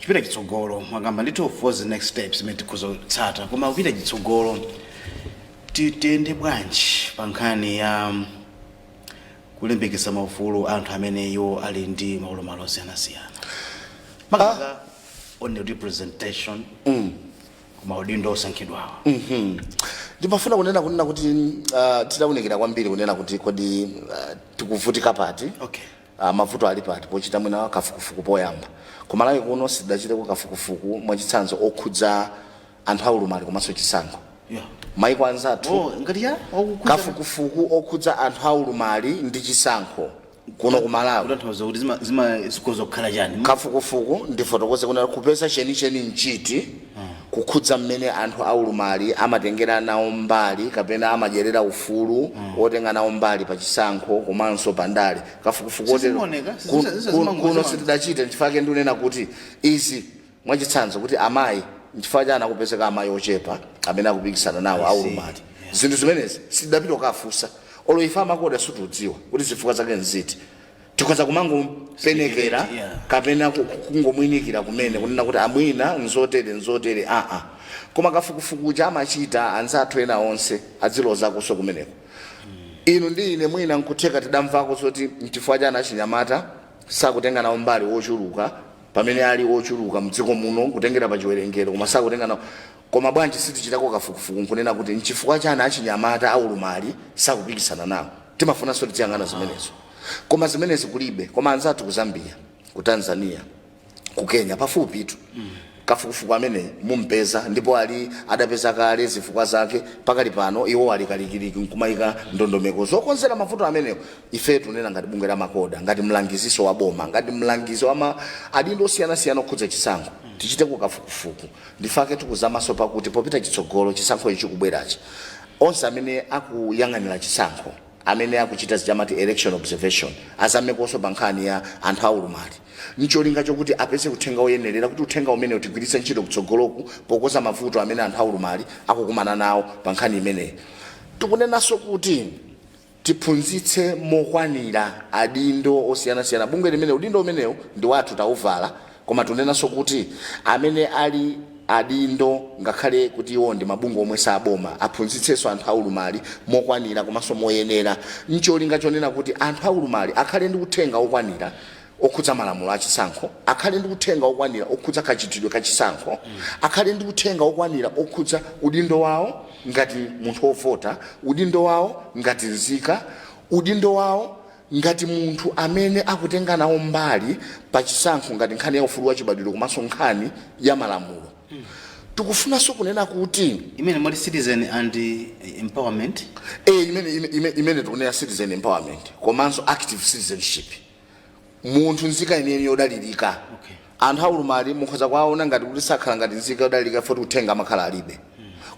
kupita chitsogolo. Mwakamba ndithu for the next steps imene tikhoza kutsata, koma kupita chitsogolo tiyende bwanji pa nkhani ya kulimbikitsa maufulu anthu amene iwo ali ndi maulumali osiyanasiyana, makamaka on the representation kumaudindo osankhidwawa? Ndimafuna kunena kuti tidawunikira kwambiri kunena kuti kodi tikuvutika pati, mavuto ali pati pochita mwina kafukufuku poyamba. Kumalawi kuno sidachiteko kafukufuku, mwachitsanzo, okhudza anthu aulumali komanso chisankho. Maiko anzathu Oh, ngati ya okukhudza kafukufuku okhudza anthu aulumali ndi chisankho kuno ku Malawi. Kutanthauza kuti zikhoza kukhala chani? Kafukufuku, ndifotokoze kuna kupeza chenicheni nchiti kukhudza mmene anthu aulumali amatengera nawo mbali kapena amadyerera ufulu wotenga nawo mbali pa chisankho komanso pandale. Kafukufuku otero Sizimaoneka, kuno sitidachite. Nchifukwa ndikunena kuti izi, mwachitsanzo, kuti amayi, nchifukwa chani akupezeka amayi ochepa amene akupikisana nawo I see. aulumali? Zinthu zimenezi sitidapita kukafunsa. Olo ife a MACODA situdziwa kuti zifukwa zake nziti. Tikhoza kumangopenekera Speculate, yeah. kapena kungomwinikira kumene kunena kuti amwina nzotere nzotere, aa. Koma kafukufuku cha amachita anzathu ena onse adzilozakonso kumeneko. Inu ndi ine mwina nkutheka tidamvako zoti nchifukwa chani achinyamata sakutenga nawo mbali ochuluka, pamene ali ochuluka mdziko muno kutengera pa chiwerengero, koma sakutenga nawo. Koma bwanji sitichitako kafukufuku nkunena kuti nchifukwa chani achinyamata aulumali sakupikisana nawo? Timafunanso tiziyang'ana zimenezo, koma zimenezi kulibe. Koma anzathu ku Zambia, ku Tanzania, ku Kenya pafupitu, kafukufuku amene mumpeza, ndipo ali adapeza kale zifukwa zake. Pakali pano iwo ali kalikiliki nkumayika ndondomeko zokonzera mavuto amenewo. Ife tunena ngati bungwe la MACODA, ngati mlangiziso wa boma, ngati mlangizi wa ma adindo osiyanasiyana okhudza chisankho, tichiteko kafukufuku. Ndifake tikuzamaso pakuti popita chitsogolo chisankho ichi chikubwerachi, onse amene akuyang'anira chisankho, amene akuchita zichamati election observation, azamekonso pa nkhani ya anthu aulumali, ncholinga chokuti apeze uthenga woyenerera, kuti uthenga umene utigwiritse ntchito kutsogoloku pokoza mavuto amene anthu aulumali akukumana nawo pa nkhani imeneyi. Tikunenanso kuti tiphunzitse mokwanira adindo osiyanasiyana. Bungwe limene udindo umenewu ndi wathu, tauvala, koma tunenanso kuti amene ali adindo, ngakhale kuti iwo ndi mabungwe omwe saboma, aphunzitsenso anthu aulumali mokwanira komanso moyenera, ncholinga chonena kuti anthu aulumali akhale ndi uthenga okwanira okhudza malamulo achisankho, akhale ndi uthenga okwanira okhudza kachitidwe kachisankho, akhale ndi uthenga okwanira okhudza udindo wawo ngati munthu wovota, udindo wawo ngati nzika, udindo wawo ngati munthu amene akutenga nawo mbali pa chisankho, ngati nkhani ya ufulu wachibadwidwe komanso nkhani ya malamulo. Tikufunanso kunena kuti imene muli citizen and empowerment. Imene tikunena citizen empowerment komanso active citizenship, munthu nzika yeniyeni yodalirika. Anthu aulumali mukhoza kuwaona ngati kuti sakhala ngati nzika yodalirika, foti uthenga amakhala alibe,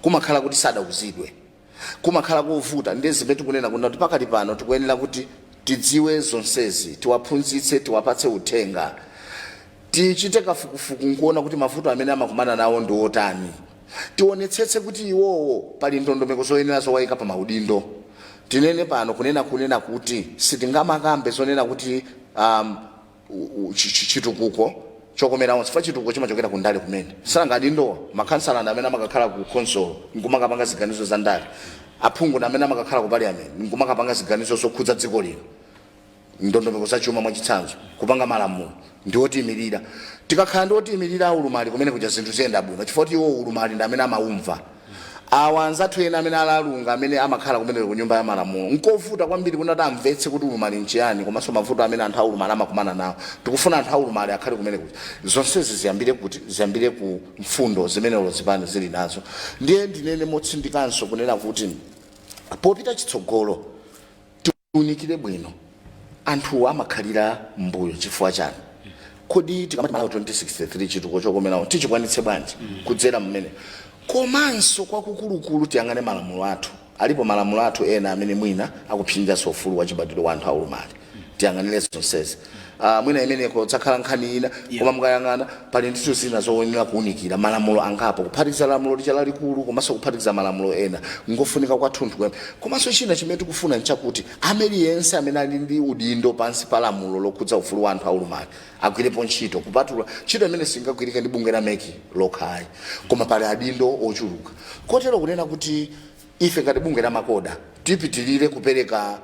kumakhala kuti sadauzidwe, kumakhala kovuta. Ndiye zimene tikunena kuti pakali pano tikuyenera kuti tidziwe zonsezi, tiwaphunzitse, tiwapatse uthenga, tichite kafukufuku nkuona kuti mavuto amene amakumana nawo ndi otani, tionetsetse kuti iwowo pali ndondomeko zoyenera zowayika pa maudindo. Tinene pano kunena kuti sitingamakambe zonena kuti chitukuko chokomera onse, fa chitukuko chimachokera ku ndale kumene. Salanga adindowa, makhansala ndi amene amakakhala ku council nkumakapanga ziganizo za ndale, aphungu ndi amene amakakhala ku parliament nkumakapanga ziganizo zokhudza dziko lino, ndondomeko zachuma mwachitsanzo, kupanga malamulo, ndi otiyimirira. Tikakhala ndi otiyimirira aulumali kumene kuja, zinthu ziyenda bwino, chifukwa kuti iwo ulumali ndi amene amaumva. Awa anzathu ena amene alalunga, amene amakhala kumene ku nyumba ya malamulo, nkovuta kwambiri kuti amvetse kuti ulumali nchiyani komanso mavuto amene anthu aulumali amakumana nawo. Tikufuna anthu aulumali akhale kumene kuti zonsezi ziyambire, kuti ziyambire ku mfundo zimene zipani zili nazo. Ndiye ndinene motsindikanso kunena kuti popita chitsogolo tiunikire bwino anthuwo amakhalira mbuyo chifukwa chani. Kodi tikamati Malawi 2063, chitukuko chokomerawo tichikwanitse bwanji kudzera mmene? Komanso kwakukulukulu tiyang'ane malamulo athu. Alipo malamulo athu ena amene mwina akupsinjanso ufulu wachibadwidwe wa anthu aulumali. Tiyang'anire zonsezi. Mwina imeneko dzakhala nkhani ina. Koma mukayang'ana pali ndithu zina zoyenera kuwunikira, malamulo angapo, kuphatikiza lamulo lija lalikulu komanso kuphatikiza malamulo ena, ngofunika kwathunthu kwene. Komanso china chimene tikufuna nchakuti ameliyense amene ali ndi udindo pansi pa lamulo lokhudza ufulu wa anthu aulumali agwirepo ntchito. Kupatula ntchito imene singagwirike ndi bungwe la MEC lokhayi, koma pali adindo ochuluka. Kotero kunena kuti ife ngati bungwe la MACODA tipitirire kupereka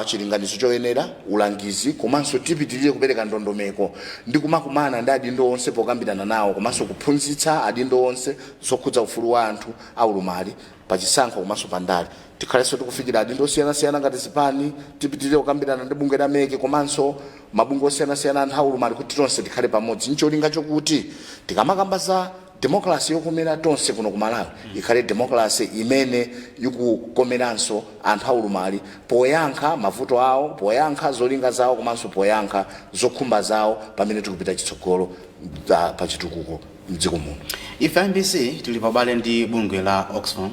chilinganizo choyenera, ulangizi, komanso tipitirire kupereka ndondomeko ndi kumakumana ndi adindo onse pokambirana nawo komanso kuphunzitsa adindo onse zokhudza ufulu wa anthu aulumali pachisankho komanso pandale. Tikhalenso tikufikira adindo osiyanasiyana ngati zipani, tipitirire kukambirana ndi bungwe la MEC komanso mabungwe osiyanasiyana anthu aulumali, kuti tonse tikhale pamodzi ncholinga chokuti tikamakamba za democracy yokomera tonse kuno ku Malawi, ikhale democracy imene ikukomeranso anthu aulumali poyankha mavuto awo, poyankha zolinga zawo, komanso poyankha zokhumba zawo pamene tikupita chitsogolo pa chitukuko mdziko muno. Ife MBC tili pabale ndi bungwe la Oxfam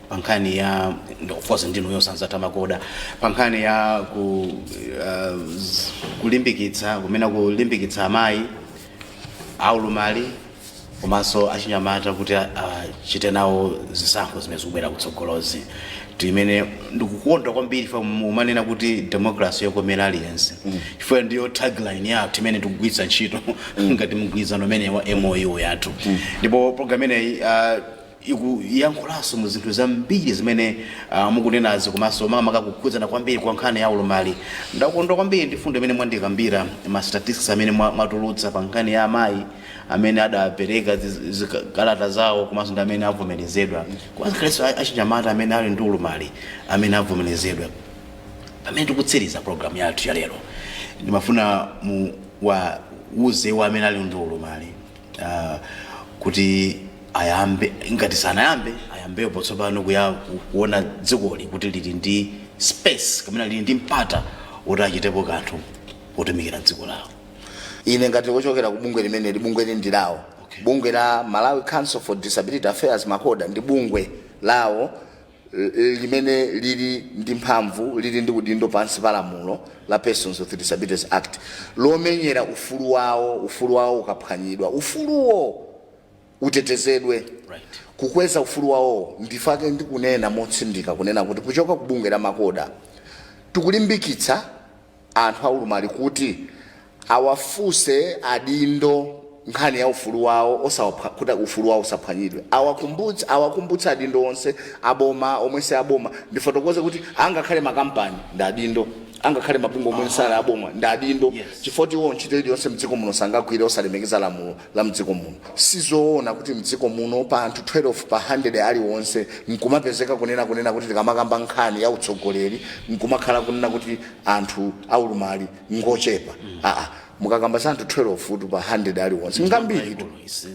pa nkhani ya, of course ndinu yosanzata MACODA, pa nkhani ya kulimbikitsa kumene kulimbikitsa amayi aulumali. Komanso achinyamata kuti achite nawo zisankho zimene zikubwera kutsogolozi. Timene ndikukonda kwambiri fa umanena kuti democracy yokomera aliyense, chifukwa ndiyo tagline yathu imene tikugwiritsa ntchito ngati mgwirizano umene wa MOU yathu. Ndipo program imeneyi ikuyankhulanso mu zinthu zambiri zimene mukunenazi, komanso makamaka kukhudzana kwambiri kwa nkhani ya ulumali. Ndakondwa kwambiri ndi fundo imene mwandikambira, ma statistics amene mwatulutsa pa nkhani ya amayi amene adapereka zikalata zawo komanso ndi amene avomerezedwa, komanso khalenso achinyamata amene ali ndi ulumali amene avomerezedwa. Pamene tikutsiriza program yathu ya lero, ndimafuna mu wauze wa amene ali ndi ulumali kuti ayambe, ngati sanayambe, ayambepo tsopano kuona dzikoli kuti lili ndi space kapena lili ndi mpata woti achitepo kanthu potumikira dziko lawo. Ine ngati wochokera ku bungwe limeneli, bungwe ili ndi lawo. Bungwe la Malawi Council for Disability Affairs, MACODA, ndi bungwe lawo limene lili ndi mphamvu, lili ndi udindo pansi pa lamulo la Persons with Disabilities Act lomenyera ufulu wawo. Ufulu wawo ukaphwanyidwa, ufuluwo utetezedwe, kukweza ufulu wawo. Ndifake ndikunena motsindika kunena kuti kuchoka ku bungwe la MACODA tikulimbikitsa anthu aulumali kuti awafunse adindo nkhani ya ufulu wawo, kuti ufulu wawo usaphwanyidwe. Awakumbutse adindo onse aboma, omwe si aboma. Ndifotokoze kuti angakhale makampani ndi adindo, angakhale mabungwe omwe sali aboma ndi adindo, chifukwa iwo ntchito iliyonse mdziko muno sangagwire osalemekeza lamulo la mdziko muno. Sizoona kuti mdziko muno pa anthu 12 pa 100 aliwonse nkumapezeka kunena kuti tikamakamba nkhani ya utsogoleri nkumakhala kunena kuti anthu aulumali ngochepa. Aa, mukakamba za anthu 12 futu pa 100 aliwonse, ngambiri tu,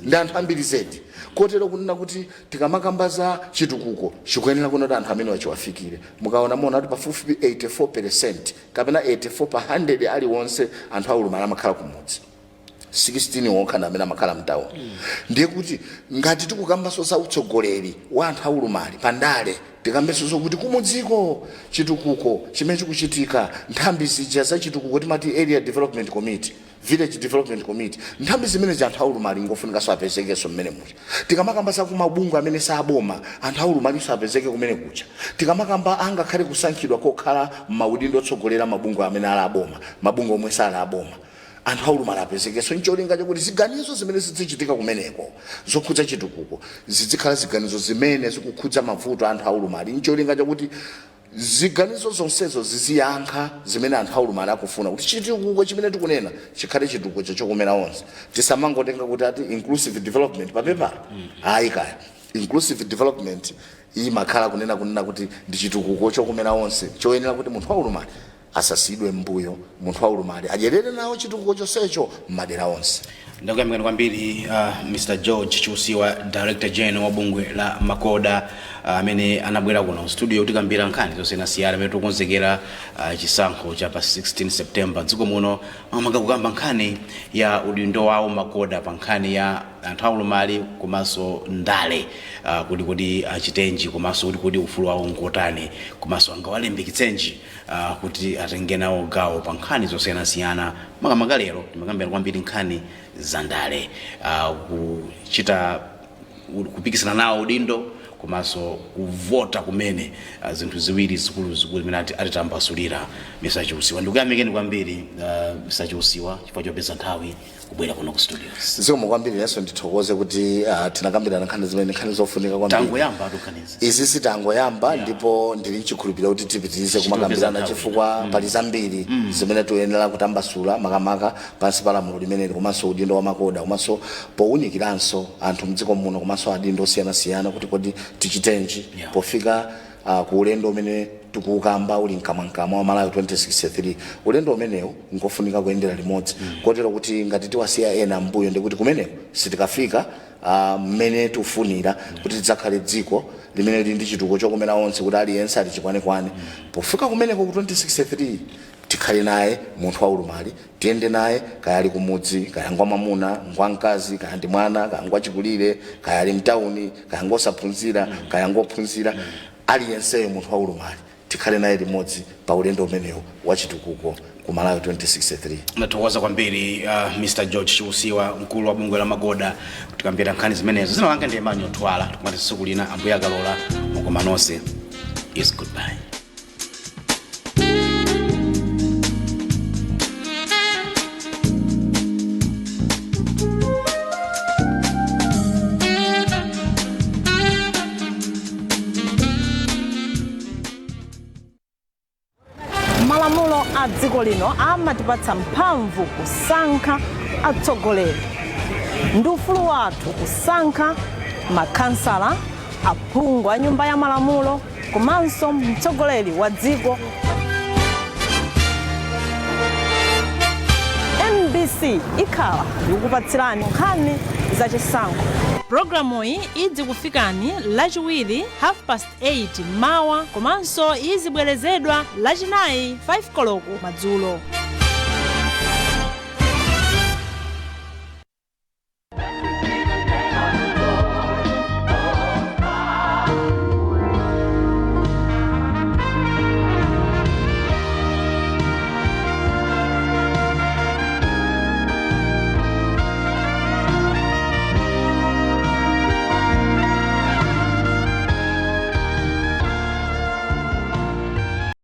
ndi anthu ambiri zedi. Kotero kunena kuti tikamakamba za chitukuko chikuyenera kuona kuti anthu amene wachiwafikire. Mukaona muona kuti pafupifupi 84% kapena 84 pa 100 aliwonse anthu aulumali amakhala kumudzi, 16 wokha ndi amene amakhala mtawuni. Ndiye kuti ngati tikukambanso za utsogoleri wa anthu aulumali pandale, tikambenso zokuti kumudziko chitukuko chimene chikuchitika, nthambi zija za chitukuko timati area development committee, village development committee, nthambi zimene anthu aulumali ngofunikanso apezekenso mmene muja. Tikamakamba za kumabungwe amene saboma, anthu aulumalinso apezeke kumene kuja. Tikamakamba angakhale kusankhidwa kokhala m'maudindo otsogolera mabungwe amene ali aboma, mabungwe omwe sali aboma, anthu aulumali apezekenso, ncholinga chakuti ziganizo zimene zizichitika kumeneko zokhudza chitukuko zizikhala ziganizo zimene zikukhudza mavuto a anthu aulumali, ncholinga chakuti ziganizo zonsezo ziziyankha zimene anthu aulumali akufuna, kuti chitukuko chimene tikunena chikhale chitukuko chokomera onse. Tisamangotenga kuti ati inclusive development papepala, ayi kaya. Inclusive development imakhala kunena kuti ndi chitukuko chokomera onse, choyenera kuti munthu waulumali asasiyidwe mbuyo, munthu waulumali adyerere nawo chitukuko chonsecho m'madera onse. Ndakuyamikani kwambiri, Mr George Chiusiwa, Director General wa bungwe la MACODA, amene anabwera kuno studio kutikambira nkhani zosiyanasiyana amene tikukonzekera chisankho cha pa 16 September dziko muno, makamaka kukamba nkhani ya udindo wawo MACODA pa nkhani ya anthu aulumali komanso ndale, kuti achitenji, komanso kuti ufulu wawo ngotani, komanso angawalimbikitsenji kuti atenge nawo gawo pa nkhani zosiyanasiyana. Makamaka lero timakambira kwambiri nkhani za ndale, kuchita kupikisana nawo udindo komanso kuvota kumene, zinthu ziwiri zikuluzikulu zimene atitambasulira Mr Chiusiwa. Ndikuyamikeni kwambiri, Mr Chiusiwa, chifukwa chopeza nthawi kubwera kuno ku studios. Zikomo kwambiri. Nenso ndithokoze kuti tinakambirana nkhani zimene nkhani zofunika kwambiri. Tangoyamba atukhanizi. Izi sitangoyamba, ndipo ndili mchikhulupiriro kuti tipitirize kumakambirana, nthawi. Chifukwa pali zambiri zimene tiyenera kutambasula, makamaka pansi pa lamulo limeneli, komanso udindo wa MACODA, komanso powunikiranso anthu mdziko muno komanso adindo osiyanasiyana kuti kodi tichitenji pofika ku ulendo umene tikuukamba uli mkamwamkamwa wa Malawi 2063. Ulendo umenewu nkofunika kuyendera limodzi, kotero kuti ngati tiwasiya ena mbuyo, ndikuti kumeneko sitikafika mmene tikufunira kuti tidzakhale dziko limene lili ndi chitukuko chokomera onse, kuti aliyense ali chikwanekwane. Pofika kumeneko ku 2063, tikhale naye munthu waulumali, tiyende naye, kaya ali kumudzi, kaya ngwa mwamuna, ngwa mkazi, kaya ndi mwana, kaya ngwachikulire, kaya ali mtawuni, kaya ngosaphunzira, kaya ngophunzira, aliyenseyo munthu waulumali tikhale naye limodzi. Tikhale naye limodzi pa ulendo umenewu wa chitukuko ku Malawi 2063. Ndathokoza kwambiri, Mr George Chiusiwa, mkulu wa bungwe la Magoda, kutikambira nkhani zimenezo. Dzina langa ndi Emmanuel Twala. Tikumati tsiku lina, Ambuye akalola. Mukoma nonse, is goodbye. Malamulo a dziko lino amatipatsa mphamvu kusankha atsogoleri. Ndi ufulu wathu kusankha makhansala, aphungu a Nyumba ya Malamulo komanso mtsogoleri wa dziko. MBC ikhala ikukupatsirani nkhani zachisankho. Pulogalamuyi idzikufikani Lachiwiri 8:30 mawa, komanso izibwerezedwa Lachinayi 5 koloko madzulo.